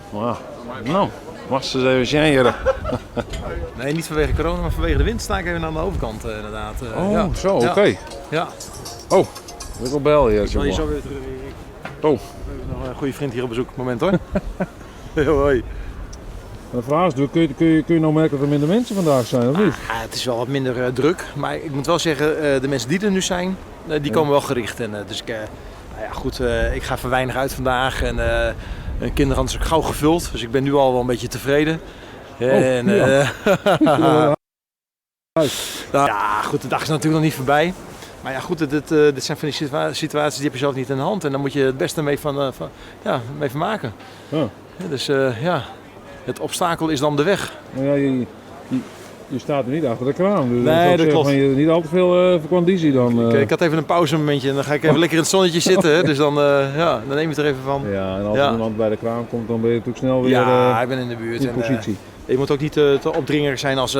Maar, nou, moatst ris even sjen hjir. Nee, niet vanwege corona, maar vanwege de wind sta ik even aan de overkant inderdaad. Oh, ja. zo, oké. Ja. Oh, ik wil bellen hier. Ik zal je zo weer terug. Oh. We hebben nog een goede vriend hier op bezoek. Moment hoor. Hoi. De vraag is, kun je nou merken dat er minder mensen vandaag zijn, of niet? Ah, het is wel wat minder druk, maar ik moet wel zeggen, de mensen die er nu zijn, die komen wel gericht. En, dus ik, nou ja, goed, ik ga voor weinig uit vandaag en een kinderhand is ook gauw gevuld, dus ik ben nu al wel een beetje tevreden. Oh, ja. Nou, ja, goed, de dag is natuurlijk nog niet voorbij. Maar ja, goed, dit zijn van die situaties die heb je zelf niet in de hand. En daar moet je het beste mee van maken. Ja. Ja, dus ja, het obstakel is dan de weg. Nou ja, je staat er niet achter de kraam. Dus Nee, dat zou ik dat zeggen klopt. Van je niet al te veel vakantie dan. Ik had even een pauzemomentje en dan ga ik even lekker in het zonnetje zitten. Hè? Dus dan neem je het er even van. Ja, en als Ja. iemand bij de kraam komt, dan ben je natuurlijk snel weer, Ja, ik ben in de buurt. in En positie. je moet ook niet te opdringerig zijn als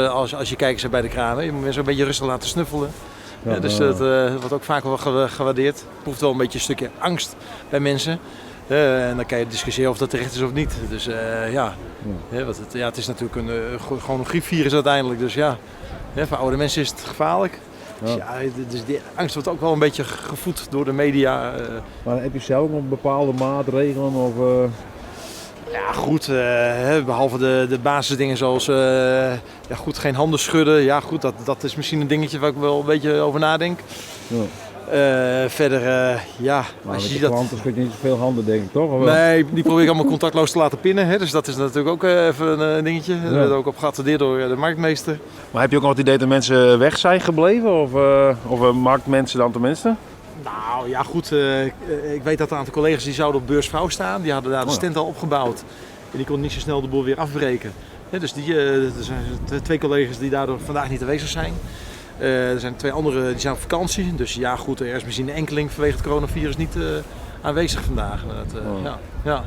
je kijkers hebt bij de kraam. Hè. Je moet mensen een beetje rustig laten snuffelen. Ja, dus dat wordt ook vaak wel gewaardeerd. Het proeft wel een beetje een stukje angst bij mensen. En dan kan je discussiëren of dat terecht is of niet. Dus ja. Hè, want het, ja, het is natuurlijk een gewoon een griepvirus uiteindelijk. Dus ja, hè, voor oude mensen is het gevaarlijk. Dus ja, dus die angst wordt ook wel een beetje gevoed door de media. Maar heb je zelf ook nog bepaalde maatregelen? Of? Ja, goed, hè, behalve de basisdingen zoals ja, goed, geen handen schudden. Ja, goed, dat is misschien een dingetje waar ik wel een beetje over nadenk. Verder, ja, Maar als je met ziet de dat klanten schud je niet zoveel handen, denk ik, toch? Of wel? Nee, die probeer ik allemaal contactloos te laten pinnen. Hè? Dus dat is natuurlijk ook even een dingetje. Daar werd ook op geattendeerd door de marktmeester. Maar heb je ook nog het idee dat mensen weg zijn gebleven? Of marktmensen dan tenminste? Nou ja, goed. Ik weet dat een aantal collega's die zouden op beursvrouw staan. Die hadden daar de stand al opgebouwd. En die konden niet zo snel de boel weer afbreken. Hè, dus er zijn twee collega's die daardoor vandaag niet aanwezig zijn. Er zijn twee anderen die zijn op vakantie. Dus ja, goed, er is misschien een enkeling vanwege het coronavirus niet aanwezig vandaag. Dat ja, ja.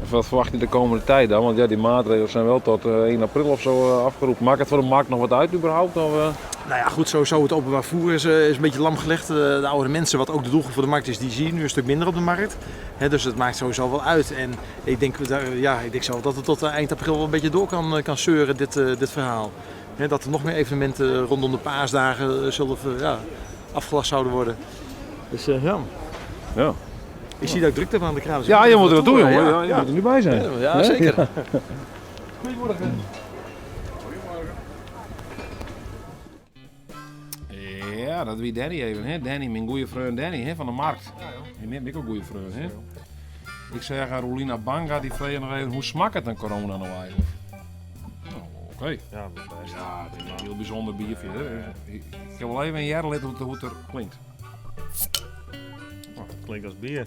En wat verwacht je de komende tijd dan? Want ja, die maatregelen zijn wel tot 1 april of zo afgeroepen. Maakt het voor de markt nog wat uit überhaupt? Of? Nou ja, goed, sowieso het openbaar vervoer is een beetje lam gelegd. De oude mensen, wat ook de doelgroep voor de markt is, die zie je nu een stuk minder op de markt. Hè, dus dat maakt sowieso wel uit. En ik denk, daar, ja, ik denk zelf dat het tot eind april wel een beetje door kan zeuren, dit verhaal. Hè, dat er nog meer evenementen rondom de paasdagen zullen afgelast zouden worden. Dus ja. Ik zie dat ik druk heb aan de kraam. Dus Ja, ik je moet moet er er naartoe, naartoe, jongen. ja. Ja, je moet er nu bij zijn. Ja, Hè? zeker. Ja. Goedemorgen. Ja, dat wie Danny even, hè? Danny, mijn goede vriend Danny, hè, van de markt. Ja, joh. Je neemt ik ook goede vriend, hè? Ik zeg aan Rolina Banga, die vreeg nog even, hoe smaakt het een corona nou eigenlijk? Nou, oké. Ja, best. Ja, het is een heel bijzonder biertje, hè? Ik heb wel even een jaar lid hoe het er klinkt. Oh, het klinkt als bier.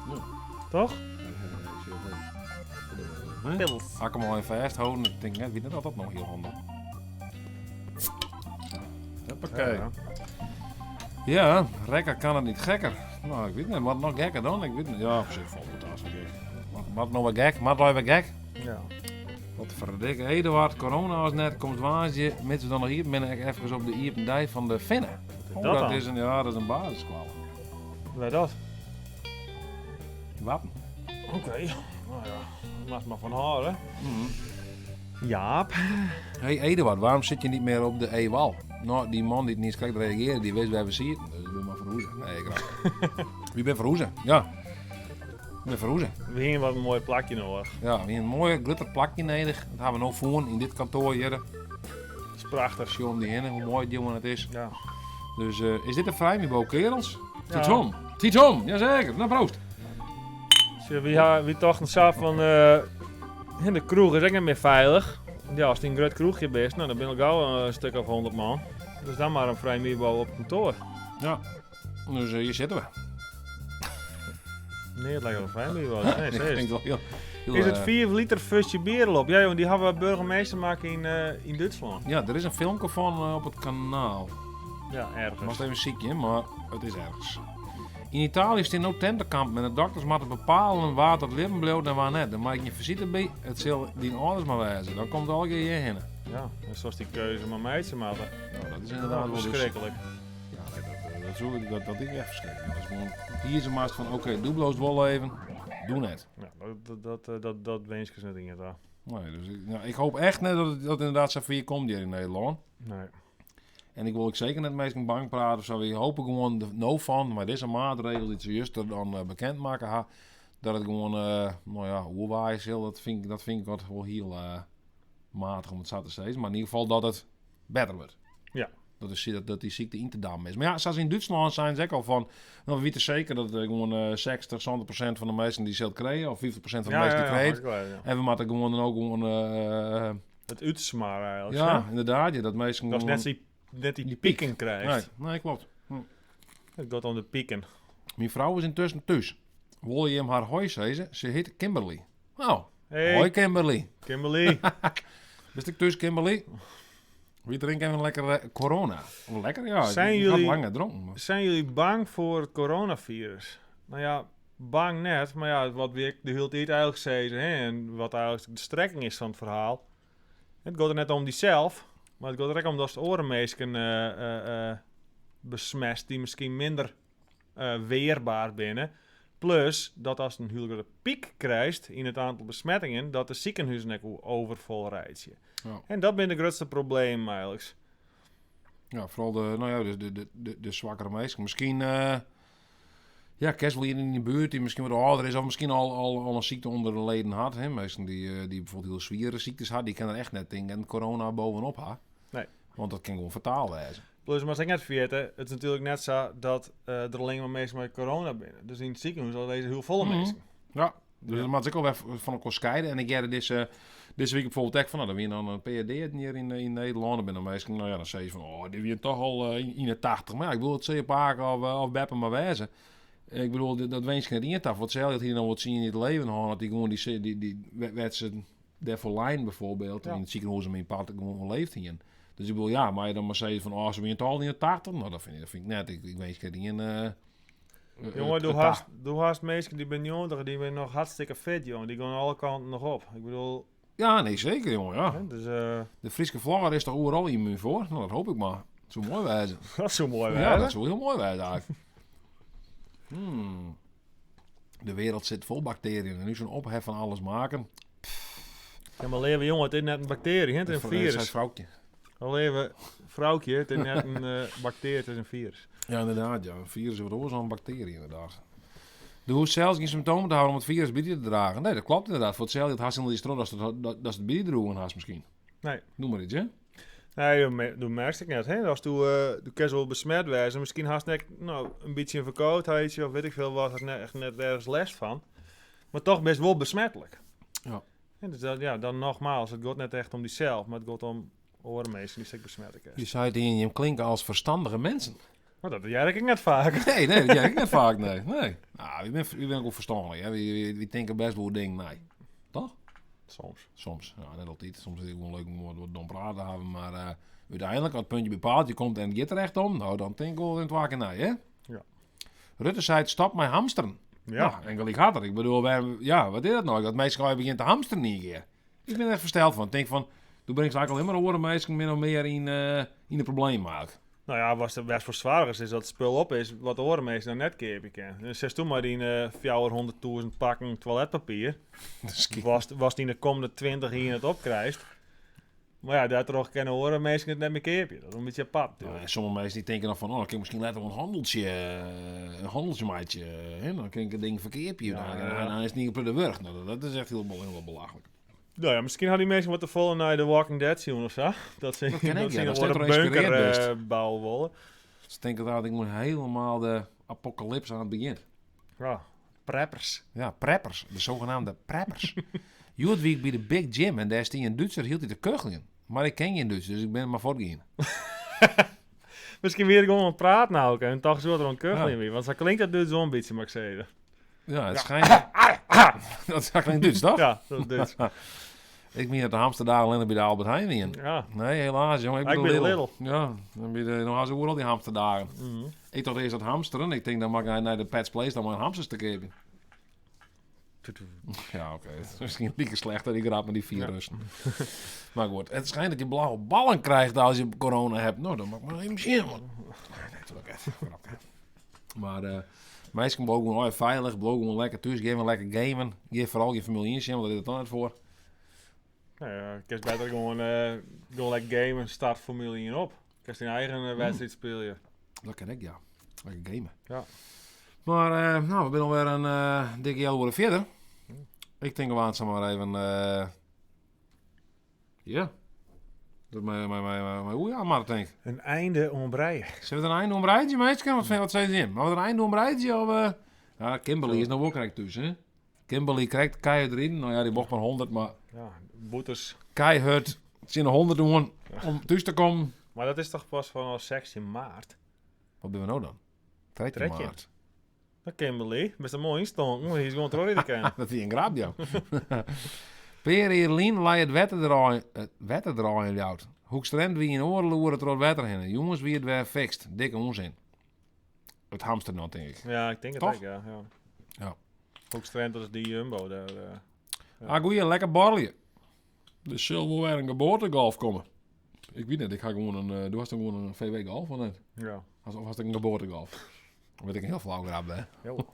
Ja. Toch? Hè? Pils. Ga ik hem al even vasthouden. Ik denk net, wie dat altijd nog heel handig. Hoppakee. Ja, Ja, rekker kan het niet gekker. Nou, ik weet niet. Wat nog gekker dan? Ik weet niet. Ja, op zich valt het als gek. Wat nog wat gek? Wat nog wat gek? Ja. Wat verdikke. Eduard, corona was net, komt waasje. Met ze dan nog hier ben ik even op de Ierpendij van de Finnen. Wat is Oh, dat dat dan? is een, ja, dat is een basisschool. Waar dat? Wat? Oké. Nou ja, laat maar van haar, hè. Jaap. Hey Eduard, waarom zit je niet meer op de Ewal? Nou, die man die het niet eens krijgt reageren, die weet waar we zitten. Dus ik ben maar verhoezen. Nee, ik raak. Wie bent verhoezen? Ja. Ik ben verhoezen. We gingen wat een mooi plakje nodig. Ja, we hebben een mooi glitterplakje nodig. Dat hebben we nog voor in dit kantoor hier. Dat is prachtig. Zie om die heen, hoe mooi het jongen het is. Ja. Dus is dit een vrijmibo, kerels? Ja. Tietom. Tietom, jazeker. Nou, proost. Zie, wie toch een zaal van in de kroeg is ook niet meer veilig. Want ja, als het een groot kroegje is, nou, dan ben ik gauw een stuk of 100 man. Dus dan mar in frij mibo op kantoar. Ja, dus eh, hier zitten we. Nee, het lijkt wel een frij mibo. Nee, Ik denk wel heel, heel, Is het eh, 4 liter fusje bier al op? Ja, jongen, die hebben we burgemeester maken in, eh, in Duitsland. Ja, er is een filmpje van eh, op het kanaal. Ja, ergens. Was even ziekje, maar het is ergens. In Italië is het ook tentenkamp en de dokters moeten bepalen waar het leven blijft en waar net. Dan maak je een visite bij, het zal die ouders maar wijzen. Dan komt het al een keer hierheen. Ja, en zoals die keuze maar meidje maken. Nou, dat is inderdaad wel dus- verschrikkelijk. Ja, nee, dat, dat, zoek ik- dat, dat is echt verschrikkelijk. Dat is gewoon kiezen maar van oké, doe bloos wel even, doe net. Ja, dat, dat, dat, eh, dat, dat wens ik ze net in het Nee, dus ik, nou, ik hoop echt net dat het dat inderdaad zo ver komt hier in Nederland. Nee. En ik wil ook zeker net mensen bang praten of zo. Ik hoop gewoon de no van, maar deze maatregel die ze juist er dan eh, bekend maken, ha, dat het gewoon, eh nou ja, hoe is, heel, dat vind ik, dat vind ik wat wel heel eh, matig om het zo te zeggen. Maar in ieder geval dat het beter wordt. Ja. Dat, is, dat, dat die ziekte in te dammen is. Maar ja, zoals in Duitsland zijn ze ook al van... Nou, we weten zeker dat er gewoon eh 60, 70% van de mensen die zult krijgen... of 50% van de Ja, mensen ja, die ja, krijgen. dat is wel, ja. En we moeten gewoon dan ook gewoon... eh, Het uitsmaren eigenlijk. ja, hè? inderdaad. Ja, dat mensen Dat is net gewoon- die, net die, pieken krijgt. Nee, nee, klopt. Hm. Het gaat om de pieken. Mijn vrouw is intussen thuis. Wil je hem haar hoi zeggen? Ze heet Kimberly. Nou, Hey. hoi Kimberly. Kimberly. Bist ik thuis, Kimberly? Wie drinkt even een lekkere corona? Of lekker, ja. Zijn ik, ik jullie, had lang gedronken. Maar. Zijn jullie bang voor het coronavirus? Nou ja, bang net. Maar ja, wat we de hele tijd eigenlijk zeiden, hè, en wat eigenlijk de strekking is van het verhaal. Het gaat er net om die zelf, maar het gaat er ook om dat het orenmeesken eh eh, eh, besmest die misschien minder eh, weerbaar binnen. Plus dat als het een hele grote piek krijgt in het aantal besmettingen, dat de ziekenhuizen ook overvol rijdt. Ja. En dat ben het grootste probleem eigenlijk. Ja, vooral de, nou ja, de, de, de, de, de zwakkere mensen. Misschien, eh ja, kerst wel hier in de buurt die misschien wat ouder is of misschien al, al, al een ziekte onder de leden had. Hè? Mensen die, eh, die bijvoorbeeld heel zware ziektes had, die kunnen er echt net tegen en corona bovenop ha. Nee. Want dat kan gewoon fataal wezen. Plus, maar als ik net vergeten, het is natuurlijk net zo dat eh, er alleen maar mensen met corona binnen. Dus in het ziekenhuis al deze heel volle Mhm. mensen. Ja, dus dat maakt ik al even van elkaar scheiden. En ik jerde deze, deze week bijvoorbeeld echt van, nou, dan weer dan een PhD hier in, in Nederland. Dan ben dan meestal, nou ja, dan zei je van, oh, die weer toch al eh, in, in de 80. Maar ja, ik bedoel, het zie je paar of, eh, of beppen maar wijzen. Ik bedoel, dat, dat wens ik net in tafel. Wat zei dat hier dan wat zien in het leven hadden, dat die gewoon die, die, die, werd ze daarvoor lijn bijvoorbeeld, Ja. in het ziekenhuis en in part gewoon leeft hier. Dus ik bedoel, ja, maar je dan maar zei van, oh, ze ben al in de 80. Nou, dat vind ik, dat vind ik net. Ik, ik wens ik niet in. eh, eh, Jongen, het- doe het haast, doe haast mensen die ben jonger, die ben nog hartstikke fit, jongen. Die gaan alle kanten nog op. Ik bedoel, Ja, nee, zeker, jongen. Ja. hè, dus eh, De Friese vlogger is toch overal immuun voor? Nou, dat hoop ik maar. Dat zou mooi wijzen. dat is zo mooi, Ja, hè? dat zou heel mooi wijzen eigenlijk. Hmm. De wereld zit vol bacteriën. En nu zo'n ophef van alles maken. Ja, maar leven, jongen, het is net een bacterie, hè? Het is een Dat zei virus. vrouwtje. Al leven, vrouwtje, het is net een eh, bacterie, het is een virus. Ja, inderdaad. Ja. Een virus is wat oorzaak een bacterie, inderdaad. De hoeft zelfs geen symptomen te houden om het virus bij te dragen. Nee, dat klopt inderdaad. Voor hetzelfde, het haast in die strot als dat, dat, dat ze het bij droegen haast misschien. Nee. Noem maar iets, hè? Nee, dat me- dat merkte ik net. Hè? Als du, eh du kerst wel besmet wezen, misschien haast net nou, een beetje een verkoudheidje of weet ik veel wat, had net, echt net ergens last van. Maar toch best wel besmettelijk. Ja. En dus dat, ja, dan nogmaals, het gaat net echt om die zelf, maar het gaat om orenmeesten die zich besmettelijk is. Je zei het in je klinken als verstandige mensen. Maar dat jij ik net vaak. Nee, nee, dat jij ik net vaak, nee. nee. Nou, u bent, u bent ook verstandig, hè. Wie, wie, wie denken best wel dingen, nee. Toch? Soms. Soms. Ja, net altijd. Soms is het gewoon leuk om wat, wat dom praten te hebben, maar eh, uiteindelijk, als het puntje bepaalt, je komt en het gaat er echt om, nou, dan denk ik wel in het waken nee, hè? Ja. Rutte zei, het stop met hamsteren. Ja. Nou, en gelijk had er. Ik bedoel, wij, ja, wat is dat nou? Dat meisje al begint te hamsteren niet keer. Ik ben er echt versteld van. Ik denk van, toen breng ik eigenlijk alleen maar horen meisjes min of meer in, eh, in de probleem maken. Nou ja, was het best voor zwaar is, is dat het spul op is wat de orenmeester nou net keer kan. Dus zes toen maar die eh 400.000 pakken toiletpapier. Was, was die in de komende 20 hier het opkrijgt. Maar ja, daardoor kennen orenmeester het net meer keerpje. Dat is een beetje pap. Ja, en sommige mensen die denken dan van, oh, dan kan ik misschien later wel een handeltje, eh, een handeltje maatje, eh, hè? Dan kan ik het ding verkeerd Ja, ja, ja. En dan is het niet op de wurg. Nou, dat is echt heel, heel belachelijk. Nou ja, misschien hadden die mensen wat te volgen naar de Walking Dead zien of zo. Dat ze, Dat ken ik, dat ze ja. in Dat een staat er bunker geïnspireerd best. eh, bouwen willen. Ze denken dat ik moet helemaal de apocalypse aan het begin. Ja, preppers. Ja, preppers. De zogenaamde preppers. Jood wie ik bij de Big Jim en daar is die een Duitser hield hij te kuchelen. Maar ik ken geen Duits, dus ik ben maar voortgegaan. Miskien wie er gewoan oan it praten, Auke, en toch soe er oan it kucheljen wie. Want sa klinkt dat Duits wol in bytsje, moat ik sizze. Ja, het schijnt... Dat is klinkt Duits, toch? Ja, dat is Duits. Ik meen dat de hamsterdagen alleen bij de Albert Heijn wienen. Ja. Nee, helaas, jongen. Ik Ik ben ben de de Lidl. Ja, dan ben je nog eens overal die hamsterdagen. Ik dacht eerst dat hamsteren. Ik denk, dan mag ik naar de Pets Place dan maar een hamsters te kopen. Ja, oké. Het is misschien niet slecht dat ik raad met die virussen. Maar goed, het schijnt dat je blauwe ballen krijgt als je corona hebt. Nou, dan mag ik maar even zien. man. Nee, natuurlijk echt. Grapje. Maar meisjes blijven gewoon oh, veilig, blijven gewoon lekker thuis, geven lekker gamen. Geef vooral je familie in, want daar is het dan net voor. Nou ja, ik kan beter gewoon lekker gamen, start Formule 1 op. Ik kan je eigen wedstrijd spelen. Dat ken ik, ja. Lekker gamen. Ja. Maar nou, we zijn alweer een dikke jaar verder. Ik denk we gaan maar even... ja. Dat mijn oei aan, maar denk ik. Een einde ombreien. Zullen we er een einde ombreidje, meisje? Wat vind je wat zei ze in? Maar we er een einde ombreidje? Of, Ja, Kimberly is nou ook correct tussen, hè? Kimberly krijgt keihard erin. Nou ja, die mocht maar 100, maar... Ja, boetes. Keihard. Het zijn er 100 doen om thuis te komen. Maar dat is toch pas vanaf 16 maart? Wat doen we nou dan? 13 13. maart. Dat Kimberly, met een mooi instonk. Maar die is gewoon terug te kennen. Dat is een grap, ja. Per Erlien lei het wetter draaien, het wetter draaien jout. Hoekstrand wie in oren loeren door het wetter heen. Jongens, wie het weer fixt. Dikke onzin. Het hamster dan, denk ik. Ja, ik denk het Toch? ook, ja. Ja. Ja. Hoekstrand, dat is die Jumbo daar. Ja. Ah, goeie, lekker borrelje. Er zal wel weer een geboortegolf komen. Ik weet niet, ik ga gewoon een... Du hast dan gewoon een VW Golf, of niet? Ja. Of was het een geboortegolf? Dan weet ik een heel flauw grap, hè? Jo.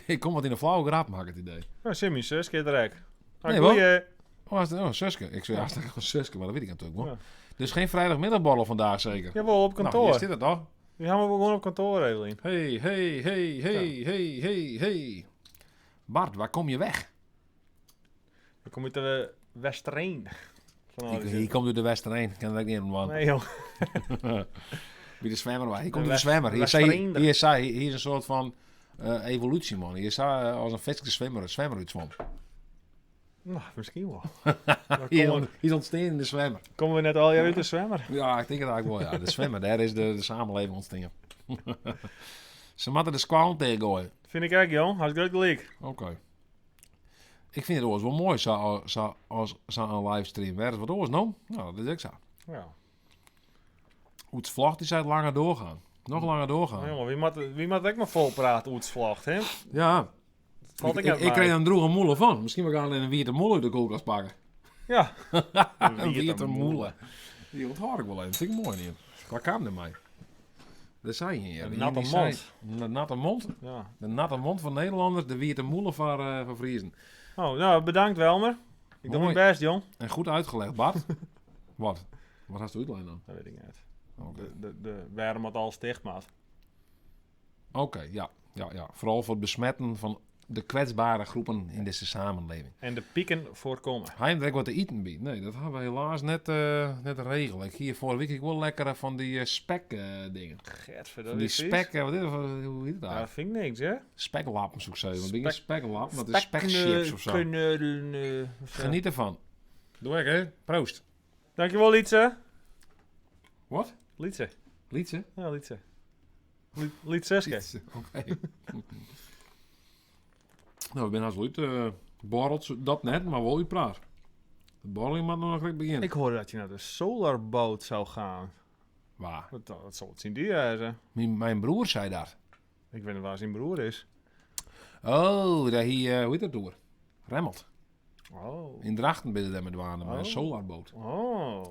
Ik kom wat in een flauwe grap, maak ik het idee. Nou, Simmy, Suske direct. Ah, Nee, goeie. wat? Oh, was het, oh, Suske. Ik zei, ja, het is gewoon Suske, maar dat weet ik natuurlijk wel. Ja. Dus geen vrijdagmiddagborrel vandaag zeker? Jawel, op kantoor. Nou, hier zit het toch? Die gaan we gewoon op kantoor, Evelien. Hey, hey, hey, hey, hey, hey, hey. Bart, waar kom je weg? Ik kom uit de Westereen. Van Ik, hier komt uit de Westereen. Ik kan dat niet helemaal. Nee, joh. Wie de zwemmer was. Hier komt De uit de zwemmer. Hier, zei, Westereen. hier, zei, hier is een soort van evolutie, man. Hier zei als een fiske zwemmer, een zwemmer uitzwom. Nou, misschien wel. Hier, hier is ontstaan in de zwemmer. Komen we net al jaar uit de zwemmer? Ja, ik denk het eigenlijk wel. Ja. De zwemmer, daar is de samenleving ontstaan. Ze moeten de squal tegengooien. Vind ik eigenlijk, jong. Hartstikke gelijk. Oké. Ik vind het oors wel mooi, zo, zo, als zo een livestream. Waar is wat oors, nou? Nou, dat is ook zo. Ja. Oets vlogt, die zei het langer doorgaan. Nog langer doorgaan. Nou, jongen, wie moet ik maar vol praten hoe het vlogt, hè? Ja. Valt Ik, ik net ik, ik bij. kreeg een droege moele van. Misschien we gaan een wierte moele uit de koelkast pakken. Ja. Een wierte moele. Die onthoud ik wel even. Vind ik mooi niet. Waar kwam dat mee? Dat zei je hier. De Die natte die zei- mond. De natte mond. Ja. De natte mond van Nederlanders. De wierte moele van Friesen. Oh, nou, bedankt Welmer. Ik doe Mooi. mijn best, jong. En goed uitgelegd, Bart. Wat? Wat hast du uitlegd dan? Dat weet ik niet. Oké. De waarom het al stigmaat. Oké, ja. Ja, ja. Vooral voor het besmetten van de kwetsbare groepen in deze samenleving. En de pieken voorkomen. Hij heeft direct wat te eten bij. Nee, dat hebben we helaas net regelen. Ik hier vorige week ik wel lekker van die spek dingen. Getver, dat Van die is vies. spek, wat is dat, hoe heet dat Ja, daar? dat vind ik niks, hè? Speklappen zou ik zeggen. Want dingen speklap, maar het is spekchips of zo. Spekkneulen, of zo. Geniet ervan. Doe ik, hè? Proost. Dankjewel, Lietse. Wat? Lietse. Lietse? Ja, Lietse. Liet Suske. Lietse, oké. Nou, ik ben haast wel uit. Borrelt, dat net, maar wel uitpraat. De borreling moet nog gelijk beginnen. Ik hoorde dat je naar de solarboot zou gaan. Waar? Dat zal het zien die zijn. Mijn broer zei dat. Ik weet niet waar zijn broer is. Oh, daar hier, hoe heet dat door? Remmelt. Oh. In Drachten ben je daar met waren, met een Oh. solarboot. Oh.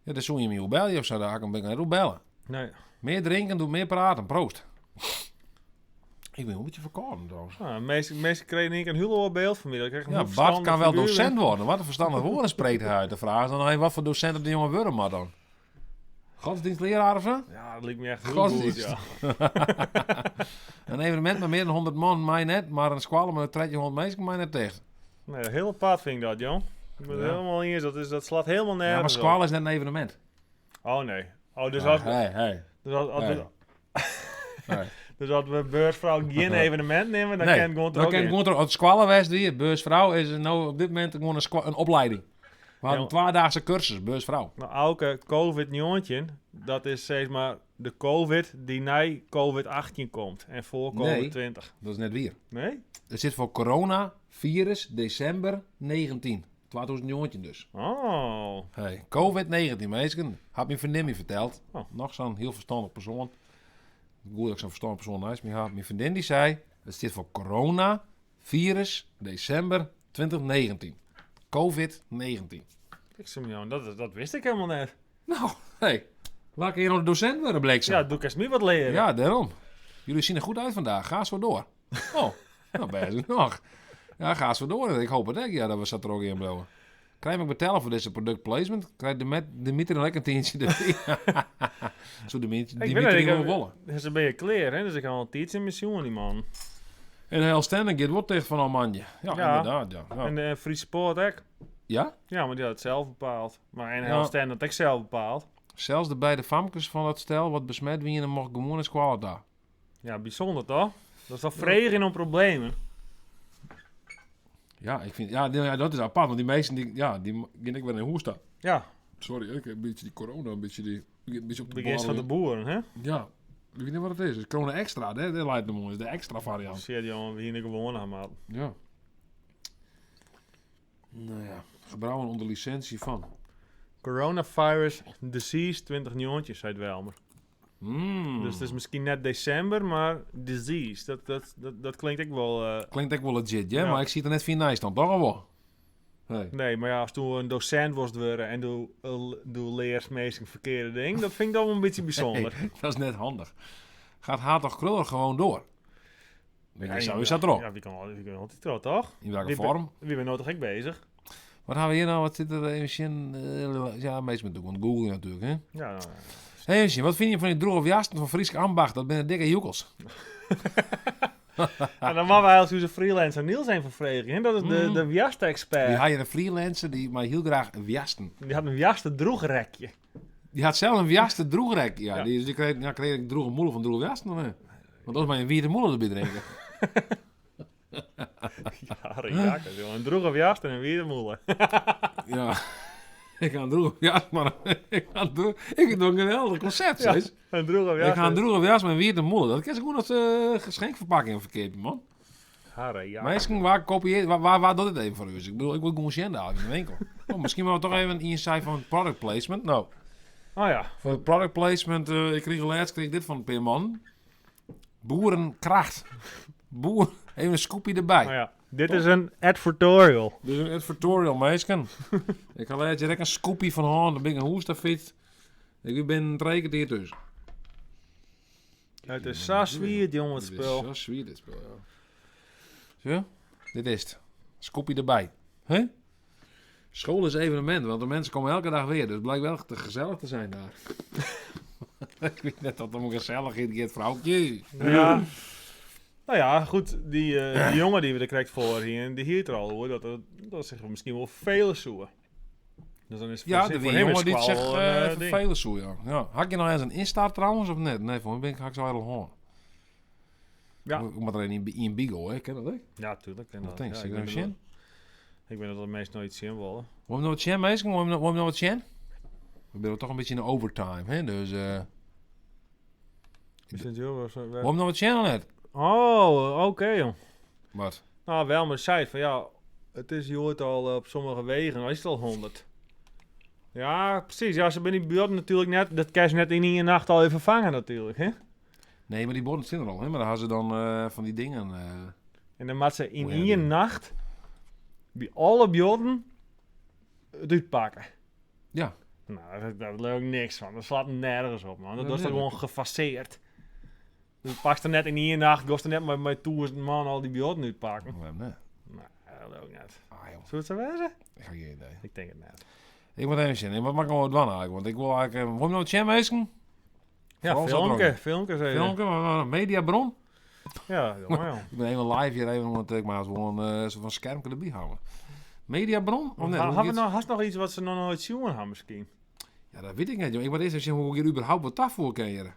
Ja, daar zul je me bellen of zo, daar kan ik net bellen. Nee. Meer drinken doet meer praten, proost. Ik ben een beetje verkouden trouwens. Nou, meeste kregen ik een heel beeld van mij. Ik kreeg een Ja, heel Bart verstandig kan wel figuur. docent worden. Wat een verstandig woorden spreekt hij uit. De vraag is dan alleen wat voor docent op de jonge worden maar dan. Godsdienstleraar of zo? Ja, dat liep me echt heel Godsdienst. goed, ja. Een evenement met meer dan 100 man, mij net. Maar een squallen met 1300 mensen, mij net tegen. Nee, heel apart vind ik dat, jong. Ik ben het Ja. helemaal niet eens. Dat slaat helemaal nergens Ja, maar op. squallen is net een evenement. Oh, nee. Oh, dus Ah, als... hey, hey. Dus als, als Hey. we, Hey. Dus als we beursvrouw geen evenement nemen, dan nee, kan het gewoon dan toch kan het gewoon toch. Het squallenwest hier, beursvrouw, is nou op dit moment gewoon een opleiding. We hadden een tweedaagse cursus, beursvrouw. Nou, elke COVID-19, dat is zeg maar de COVID die na COVID-18 komt en voor Nee, COVID-20. dat is net weer. Nee? Het zit voor coronavirus december 19. 2019 dus. Oh. Hey, COVID-19, mensen. Had mijn vriendin me verteld. Oh. Nog zo'n heel verstandig persoon. Goed dat ik zo'n verstandig persoon naast me had. Mijn vriendin die zei, het zit voor coronavirus december 2019. COVID-19. Ik zeg, ja, dat wist ik helemaal net. Nou, hey, laat ik hier nog de docent worden, bleek ze. Ja, doe ik eens meer wat leren. Ja, daarom. Jullie zien er goed uit vandaag. Ga zo door. Oh, nou best nog. Ja, ga zo door. Ik hoop het echt, ja, dat we zat er ook in blijven. Krijg ik betalen voor deze product placement? Krijg de Dimitri een lekker tientje erbij? Zo Dimitri, Ik weet Dimitri het, ik wil heb- wollen. Dus dan ben je kleer, hè? Dus ik ga al een tientje in mijn die man. En heel Stenning, het wordt tegen van Almanje. Ja, inderdaad, ja. Ja. En de Friese Poort ook. Ja? Ja, maar die had het zelf bepaald. Maar en Ja. heel Sten had ik zelf bepaald. Zelfs de beide famkes van dat stel wat besmet wienen mocht gewoon eens kwaad daar. Ja, bijzonder toch? Dat is toch vregen om problemen. Ja, ik vind, ja, ja, dat is apart, want die meesten die, ja, die gaan ik weer in hoesta. Ja. Sorry, ik heb een beetje die corona, een beetje die, een beetje op de Begin van de boeren, hè? Ja, ik weet niet wat het is. Het is corona extra, hè? Dat lijkt me mooi. De extra variant. Shit, jongen, we hier gewoon aan, man. Ja. Nou ja, gebrouwen onder licentie van. Coronavirus Disease 2019, zei het Welmer. Dus het is misschien net december, maar disease, dat klinkt ook wel... Klinkt ook wel legit, ja? Ja. Maar ik zie het er net via nice dan, toch al wel? Nee. Nee, maar ja, als toen een docent was worden en doe leert meestal verkeerde ding, dat vind ik dan wel een beetje bijzonder. Nee, dat is net handig. Gaat Hartog Krulder gewoon door? Ja, Ja, zo ja, is dat erop. Ja, wie kan altijd trouw, toch? In welke Wie vorm? Wie ben nou toch ik bezig? Wat hebben we hier nou? Wat zit er even in? Ja, meestal met want Google natuurlijk, hè? Ja, nou, ja. Hey, Eugene, wat vind je van die droge jasten van Friesk Ambacht? Dat zijn dikke joekels. En dan mag wij als onze freelancer Niels een van vregen, hè? Dat is de, de jaste-expert. Die had je een freelancer die maar heel graag jasten. Die had een jaste droegrekje. Die had zelf een jaste droegrek. Ja, Ja. Die, die kreeg, ja, kreeg ik droege moeder van droege jasten. Hè? Want dat is maar een wierde moeder erbij drinken. Ja, jakkers, joh. Een droege jast en een wierdemoele. ja. Ik ga een droege jas, maar ik ga een droege, ik vind het een geweldig concept, Ja, steeds. een droege jas. Ik ga een droege jas met een wierde moeder. Dat kan ze gewoon als geschenkverpakking verkeerd, man. Harre, ja. Misschien waar kopieer, waar doet het even voor u? Ik bedoel, ik wil gewoon zien daar in de winkel. Oh, misschien wel toch even een insight van product placement. Nou. Oh ja. Voor het product placement, ik kreeg laatst kreeg ik dit van een paar man. Boerenkracht. Boer, even een scoopje erbij. Oh ja. Dit is een advertorial. Dit is een advertorial, meisken. ik ga laatst direct een scoopje van hand. Dan ben ik een hoestafit. Ik ben drie keer dus. Het is zo zwierd, jongen, het Dit is spul. zo zwierd, dit spul, ja. Zo, dit is het. Scoopje erbij. Hè? School is evenement, want de mensen komen elke dag weer. Dus het blijkt wel te gezellig te zijn daar. ik weet net dat het om gezellig is, het vrouwtje. Ja. Nou ja, goed, die jongen die we er krijgt voor hier, die hield er al hoor, dat zich misschien wel vele zoeken. Dus dan is het Ja, voor, de voor hem jongen is die het zegt wel een, ding. vervelend zo, ja. Ja. Had je nog eens een instart trouwens of net? Nee, voor mij ben ik had ik zo heel hoor. Ja. Ik moet er een in Beagle, hè? Ken dat hè? Ja, tuurlijk. En Wat dat, denk je? ja, Zit ik er ben een dat- zin? Ik ben dat het meest nooit zien willen. Wil je nog wat zien, meisje? Wil je nog wat zien? We zijn toch een beetje in de overtime, hè? Dus, Is het, joh, was- Wil je nog wat zien net? Oh, oké, joh. Wat? Nou, wel, maar zei van ja, het is, je hoort al op sommige wegen, al is het al 100. Ja, precies. Ja, ze zijn die buurt natuurlijk net, dat kan ze net in één nacht al even vangen natuurlijk, hè? Nee, maar die borden zijn er al, hè? Maar daar hadden ze dan van die dingen... En dan maakt ze in Hoe heet één die? nacht bij alle buurten het uitpakken. Ja. Nou, daar leuk ik niks van. Dat slaat nergens op, man. Dat Ja, is toch nee. gewoon gefaseerd. Dus pakt er net in één nacht, kost er net met toeristen man al die buurten uitpakken. Nee, nee. Nou, dat ook net. Ah, joh. Zullen het zo wezen? Ik ga geen idee. Ik denk het net. Ik moet even zien. Wat mag ik nou doen eigenlijk? Want ik wil eigenlijk... Wil je nog wat zien, meisje? Ja, Vooral zo filmpje, dronken. filmpje, zei je. Filmpje, maar mediabron? Ja, jongen, joh. Ik ben even live hier even, want ik maar gewoon zo van schermpje erbij houden. Mediabron? Of nee, hoe Hadden we gaat- nou, had nog iets wat ze nog nooit zien hebben misschien? Ja, dat weet ik net, joh. Ik moet eerst even zien hoe ik hier überhaupt wat daarvoor kan hier.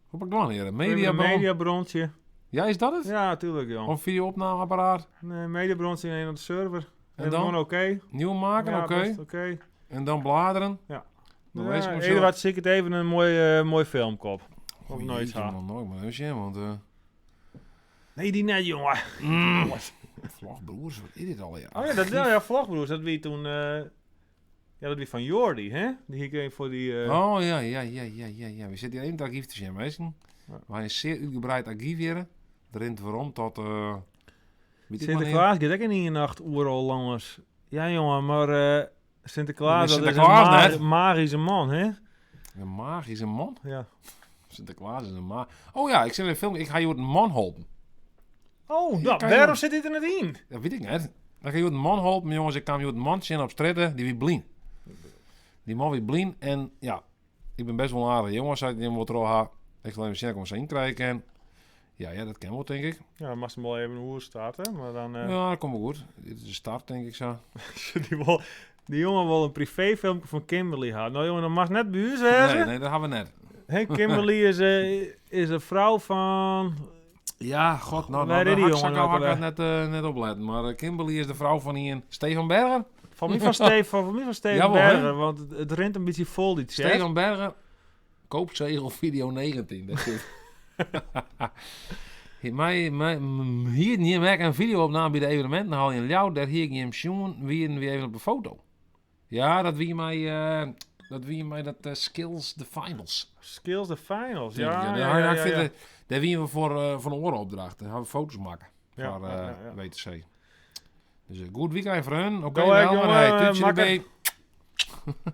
Hoe pak ik dan hier? Mediabron? Mediabrontje. Ja, is dat het? Ja, tuurlijk, joh. Of video-opnameapparaat? Nee, mediabrontje in een op de server. En dan? Gewoon oké. Nieuw maken, Ja, oké. best oké. En dan bladeren. Ja. Dan Ja, lees ik hem zo. Eduard zoekt even een mooi, mooi filmpje op. Of nooit Jeetje, ha. man, nooit maar even zien, want... Nee, die net, jongen. Vlogbroers, wat is dit al? Ja? Oh ja, dat, ja, ja, Vlogbroers, dat wie toen... ja, dat wie van Jordi, hè? Die kreeg voor die... Oh ja, ja, ja, ja, ja, ja. We zitten hier even het archief te zien, mensen. We hebben een zeer uitgebreid archief hier. Er rent waarom tot... weet ik Sinterklaas gaat ook in één nacht oeral langs. Ja, jongen, maar Sinterklaas, Dat is dat is Sinterklaas een net. magische man, hè? Een magische man? Ja. Sinterklaas is een ma... Oh ja, ik zit in een film. Ik ga je een man helpen. Oh, Hier nou, kan je waarom nog- zit dit er net in? Dat weet ik net. Dan ga je een man helpen, jongens. Ik kwam je een man zien op stritten, die wie blind. Die man wie blind en ja, ik ben best wel een aardige jongen, zei die wat er al ha. Ik zal even zien of ik hem krijgen kan. Ja, ja, dat kan wel, denk ik. Ja, dan mag ze hem wel even hoe starten, maar dan... Ja, dat komt wel goed. Dit is de start, denk ik zo. die, wil, die jongen wil een privéfilmpje van Kimberly hebben. Nou jongen, dat mag net bij u zijn. Nee, nee, dat hebben we net. Hey, Kimberly is een vrouw van... Ja, god, nou, Waar nou, is die daar jongen had ook ik alweer? net opletten. Maar Kimberly is de vrouw van Ian Stefan Berger. Van mij van Stefan, van mij van Stefan Jawel, hè? Berger, want het rent een beetje vol die chat. Stefan Berger, koopzegel video 19. Dat zit. Hier, mij, hier niet merk een video-opname bij de evenementen haal in Ljouw, daar hier ik hem zien, wie en wie even op een foto. Ja, dat wie mij, dat Skills the Finals. Skills the Finals, Denk ja, ik, ja, Daar, ja, ik ja, vind ja. daar wie we voor een orenopdracht. Daar gaan we foto's maken Ja, voor, ja, ja, ja. WTC. Dus goed weekend voor hun. Oké, Go ahead, wel, maar jongen, hey, toetje makker. erbij.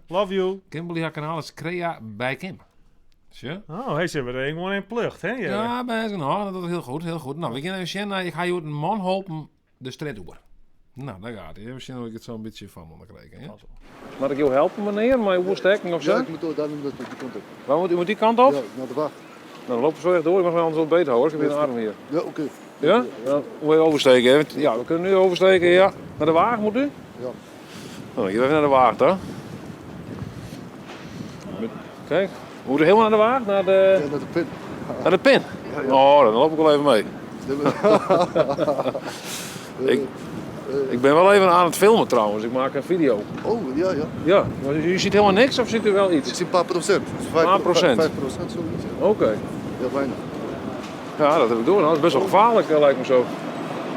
Love you. Kimberly, haar kanaal is Crea bij Kim. Zie Oh, hij zit er gewoon in plucht, hè? Ja. Ja, bij nou, dat is heel goed, heel goed. Nou, we gaan even zien. Ik ga je een man helpen de strijd door. Nou, daar gaat hij. Even zien of ik het zo'n beetje van moet krijgen. Hè? Mag ik jou helpen, meneer? Maar hoe sterk of zo? Ja, ik moet door, daar moet die kant op. Waar moet u moet die kant op? Ja, naar de wacht. Nou, dan lopen we zo echt door. Ik mag wel anders wat beter hoor. Ik heb hier een arm hier. Ja, oké. Ja? Dan moet je oversteken. Hè? Ja, we kunnen nu oversteken. Ja. Naar de wagen moet u? Ja. Nou, hier even naar de wagen, toch? Kijk, we moeten helemaal naar de wagen? Naar de... Ja, naar de pin. Naar de pin? Ja, ja. Oh, dan loop ik wel even mee. Ik ben wel even aan het filmen trouwens. Ik maak een video. Oh, ja, ja. Ja, maar u ziet helemaal niks of ziet u wel iets? Ik zie een paar procent. Dus Een paar procent? 5% zoiets. ja. Oké. Ja, weinig. Ja, dat heb ik door. Nou, dat is best wel gevaarlijk, lijkt me zo.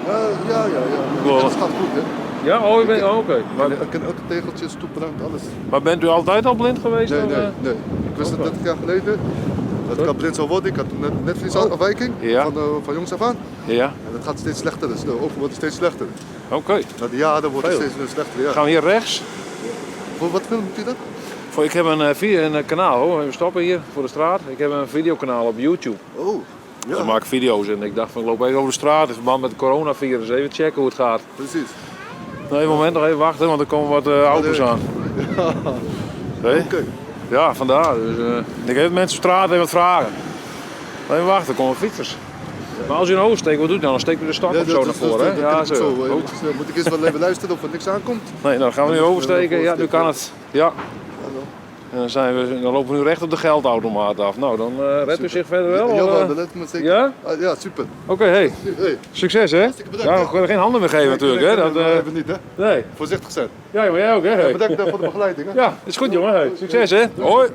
Ja, ja, ja. ja. Wel. Het gaat goed, hè. Ja, oh, u bent, oh, oké. Maar, Ik ken elke tegeltje, stoeprand, alles. maar bent u altijd al blind geweest? Nee, of, nee, nee. Ik wist het 30 jaar geleden dat ik al blind zou worden. Ik had een netvliesafwijking Ja. van jongs af aan. Ja. En dat gaat steeds slechter, dus de ogen worden steeds slechter. Oké. Na de jaren wordt het Veel. steeds slechter, ja. Gaan we hier rechts? Voor wat film moet u dat? Voor, ik heb een, video, een kanaal, hoor. Even stoppen hier voor de straat. Ik heb een videokanaal op YouTube. Oh, ja. Dus ik maak video's en ik dacht van ik loop even over de straat in verband met het coronavirus. Even checken hoe het gaat. Precies. Nou, even een moment, nog even wachten, want er komen wat auto's aan. Oké. Ja, vandaar. Dus, ik heb mensen op straat even wat vragen. Even wachten, er komen fietsers. Maar als u een oversteekt, wat doet u dan? Dan steekt u de stok Ja, of zo dat naar is- voren, hè? dat kan Ja, ik zo. zo. Oh. Moet ik eerst wel even luisteren of er niks aankomt? Nee, nou dan gaan we nu Dan oversteken. Ja, nu kan het. Ja. En dan lopen we nu recht op de geldautomaat af. Nou, dan redt u zich verder wel? Ja, of, ja, dat redt me zeker. Ja? Ah, ja, super. Oké, hey. Hey. Succes, hè? bedankt, Ja, hè. we kunnen geen handen meer geven Nee, natuurlijk, nee, hè? nee, Dat, nee, even niet, hè? Nee. Voorzichtig zijn. Ja, jongen, jij ook, hè? Ja, bedankt voor de begeleiding, hè? Ja, is goed, jongen. Hey. Succes, hè? Hoi.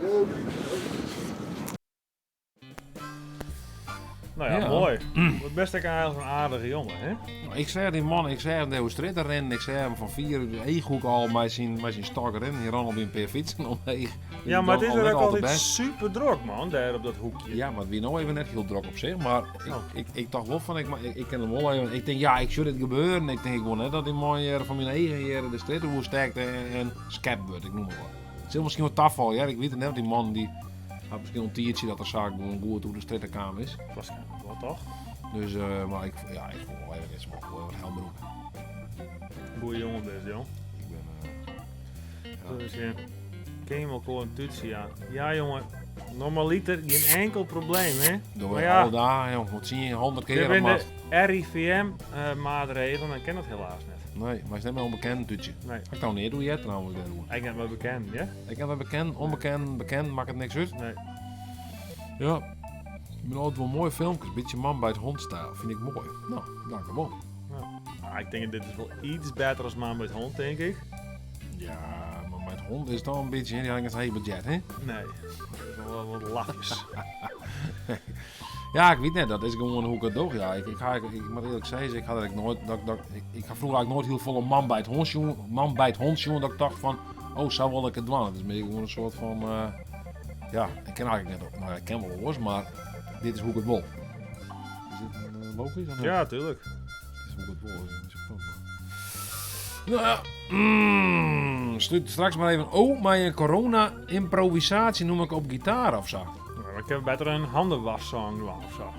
Nou ja, Ja. mooi. Wat best ik eigenlijk een aardige jongen, hè? Nou, Ik zei die man, ik zei hem de hoe rennen. Ik zei hem van 4 uur de Eeghoek al met zijn stok erin. Die ran op een paar fietsen omheen. Ja, maar het is Al er net ook al te altijd best. super druk, man, daar op dat hoekje. Ja, maar wie nou even net heel druk op zich. Maar ik, Oh. ik dacht wel van, ik ken hem wel even. Ik denk, ja, ik zou dit gebeuren. Ik denk, ik wil net dat die man hier van mijn eigen hier de straat hoe sterkt en skep wordt. Ik noem maar wat. Het is misschien wat tafel, ja. Ik weet het net, die man die had misschien een tiertje dat de zaak gewoon goed hoe de straatkamer is. Waarschijnlijk wel, toch? Dus, maar ik, ja, ik vond wel even iets maar gewoon wat helbroek. Goeie jongen best, jong. Ik ben... ja. Dus, ja. Ken je hem ook al een toetsie, ja. Ja, jongen. Normaliter geen enkel probleem, hè? Door Maar ja, alle dagen, jong. Wat zie je 100 keer dit op zijn maat. de RIVM-maatregelen, dan ken dat helaas net. Nee, maar het is net meer onbekend, toetje. Nee. Ik nou niet, doe jij trouwens daarover? Ik ben wel bekend, ja? Ik heb het bekend, onbekend, bekend, maakt het niks uit. Nee. Ja, ik ben altijd wel mooie filmpjes. Beetje man bij het hondstijl, vind ik mooi. Nou, dank u wel. Ja. Nou, ik denk dit is wel iets beter als Man bij het Hond, denk ik. Ja, maar met hond is toch een beetje, die had ik het hele budget, hè? Nee, dat is wel wel wat lafjes. Ja, ik weet net, dat is gewoon hoe ik het doe. Ja, ik moet eerlijk zeggen, ik had eigenlijk nooit, dat, dat, ik had vroeger eigenlijk nooit heel veel een man bij het hond jongen, man bij het hond jongen, dat ik dacht van, oh, zou wel ik het doen. Het is meer gewoon een soort van, ja, ik ken eigenlijk net, nou ja, ik ken wel oors, maar dit is hoe ik het wil. Is dit logisch? Of niet? Ja, tuurlijk. Dit is hoe ik het wil, is niet zo fout, maar. Nou ja, sluit straks maar even. Oh, maar een corona-improvisatie noem ik op gitaar of zo. Nou, ik heb beter een handenwassong doen of zo.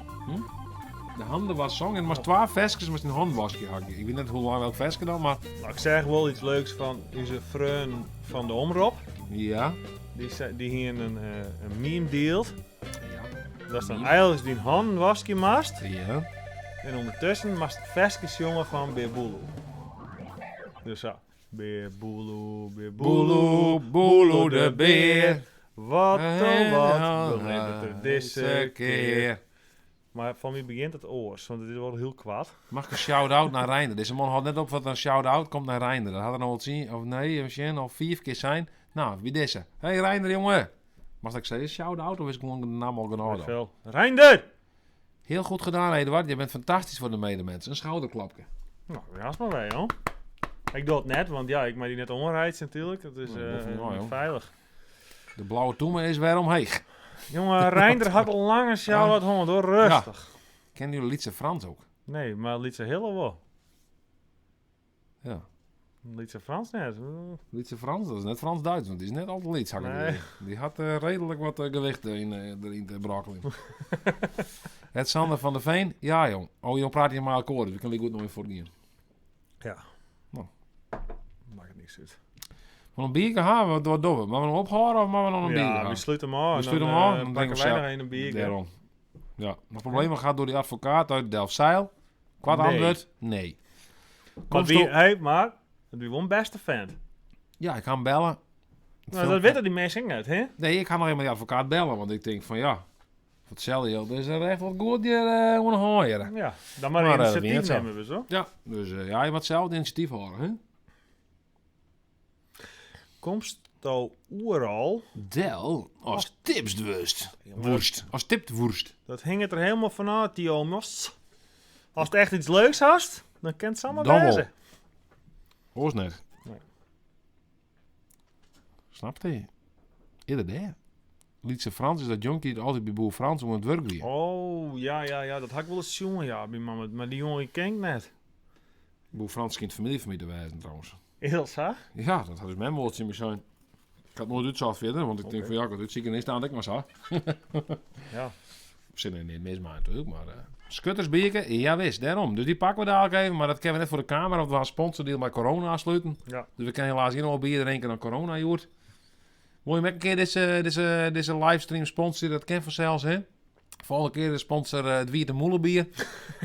De handenwassong. En maar 12 versjes met een handwasje had ik. Ik weet net hoe lang welk versje dan, maar... Nou, ik zeg wel iets leuks van onze freun van de omroep. Ja. Die, die hier een meme deelt. Ja. Dat is dan Meme. eigenlijk die handwasje mast. Ja. En ondertussen mast het versjes jongen van Beerboelo. Dus zo. Beerboelo, Beerboelo, Boelo, boelo de beer. Wat oh wat, Ja, beleeft het er deze deze keer. keer. Maar van wie begint het oors? Want het is wel heel kwaad. Mag ik een shout-out naar Reinder? Deze man had net op wat een shout-out komt naar Reinder. Dat had er nog wel zien, of nee, misschien al 4 keer zijn. Nou, wie deze? Hé hey, Reinder, jongen. Mag ik zeggen shout-out of is het gewoon de naam al genomen? Veel. Reinder! Heel goed gedaan, Eduard. Je bent fantastisch voor de medemens. Een schouderklapje. Nou, ja, is maar wij, hoor. Ik doe het net, want ja, ik maak die net onrijds natuurlijk. Dat is Nou, dat vind ik wel, niet joh. veilig. De blauwe toemen is weer omheen. Jongen, Reinder had al lang een shout-out hoor, hoor. Rustig. Ja. Kennen jullie Lietse Frans ook? Nee, maar Lietse Hille wel. Ja. Lietse Frans net. Lietse Frans, dat is net Frans-Duits, want die is net altijd Liets. had ik het Nee. idee. Die had redelijk wat gewicht erin te brokkelen. Het Sander van der Veen? Ja, jong. Oh, jong, praat hier maar akkoord, dus we kunnen goed nog even voortgaan. Ja. Nou. Maakt het niks uit. Maar een biertje gaan we, wat doen we? Maar we nog ophouden of maar we nog een biertje Ja, gaan? we sluiten hem af. We en sluiten dan, hem af, eh, dan pakken drinken we wij zelf. nog een biertje. Daarom. Ja, nog problemen gaat door die advocaat uit Delfzijl. Kwaad Nee. antwoord? Nee. Maar Komst wie, op- hey, maar, het wie won beste vent. Ja, ik ga hem bellen. Nou, dat weten die mensen net, hè? Nee, ik ga nog even met die advocaat bellen, want ik denk van ja, voor hetzelfde geld is er echt wat goed hier onder horen. Ja, dan maar dat initiatief weet je zo. nemen we zo. Ja, dus ja, je moet zelf het initiatief houden, hè? Komst to oeral? Del als tipsdwust. Woest. Als tipwoest. Dat hing het er helemaal vanaf, Thomas. Als het echt iets leuks hast, dan kent het allemaal Dan wel. wezen. Hoor net. Nee. Snapt hij? Inderdaad. Lietse Frans is dat jonkie die altijd bij boer Frans om het werk weer. Oh, ja, ja, ja, dat had ik wel eens jongen, ja, bij mama. Maar die jongen ken ik net. Boer Frans schijnt familie van mij te wijzen trouwens. Is dat zo? Ja, dat had dus mijn woordje in zijn. Ik had nooit uitzacht verder, want ik denk Oké. van ja, ik had uitzieken en staan ik maar zo. Ja. Op zich niet mis maar natuurlijk, maar... Schuttersbierke, ja wist, daarom. Dus die pakken we dadelijk even, maar dat kennen we net voor de camera, want we gaan sponsordeal met corona afsluiten. Ja. Dus we kunnen helaas hier nog wel bier drinken dan corona, joert. Wil je met een keer deze livestream sponsoren? Dat kent vanzelfs, hè? Volgende keer de sponsor het Wiert en Moelenbier.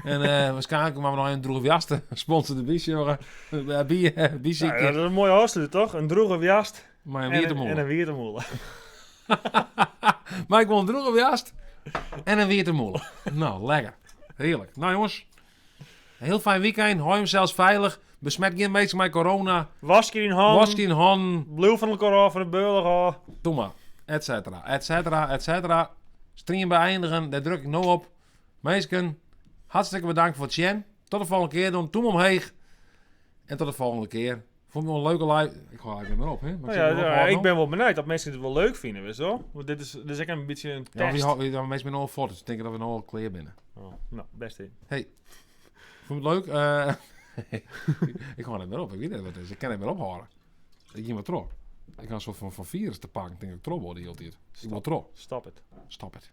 en waarschijnlijk maar we nog een droege jasten. Sponsor de bies, jongen. Bier, bier Ja, dat is een mooie afsluit, toch? Een droege jast. Maar een en Wiertemoele. En een Wiertemoele. Maar ik wil een droege jast en een Wiertemoele. nou, lekker. Heerlijk. Nou jongens, een heel fijn weekend. Hou hem zelfs veilig. Besmet geen mensen met corona. Was je in hand. Was je in hand. Blijf van elkaar af, van de beulen af. Doe maar. Et cetera, et cetera, et cetera. Stream beëindigen, daar druk ik nou op. Meesken, hartstikke bedankt voor het zien. Tot de volgende keer. Doe een toem omheeg. En tot de volgende keer. Vond ik wel een leuke live. Ik ga eigenlijk niet meer op, hè? Maar Nou ja, zit er nog ja, op, ik nog? ben wel benieuwd dat mensen het wel leuk vinden, weet je wel? Want dit is echt een beetje een Ja, maar test. wie had- wie dan mensen met al foto's. Ik denk dat we nog al kleer binnen. Oh, nou, best in. Hey, vond je het leuk? Ik ga er niet meer op. Ik weet niet wat het is. Ik kan het niet meer ophouden. Ik ging maar terug. Ik had een soort van virus te pakken. Ik denk dat ik terug word de hele tijd. Ik wil terug. Stop het. Stop het.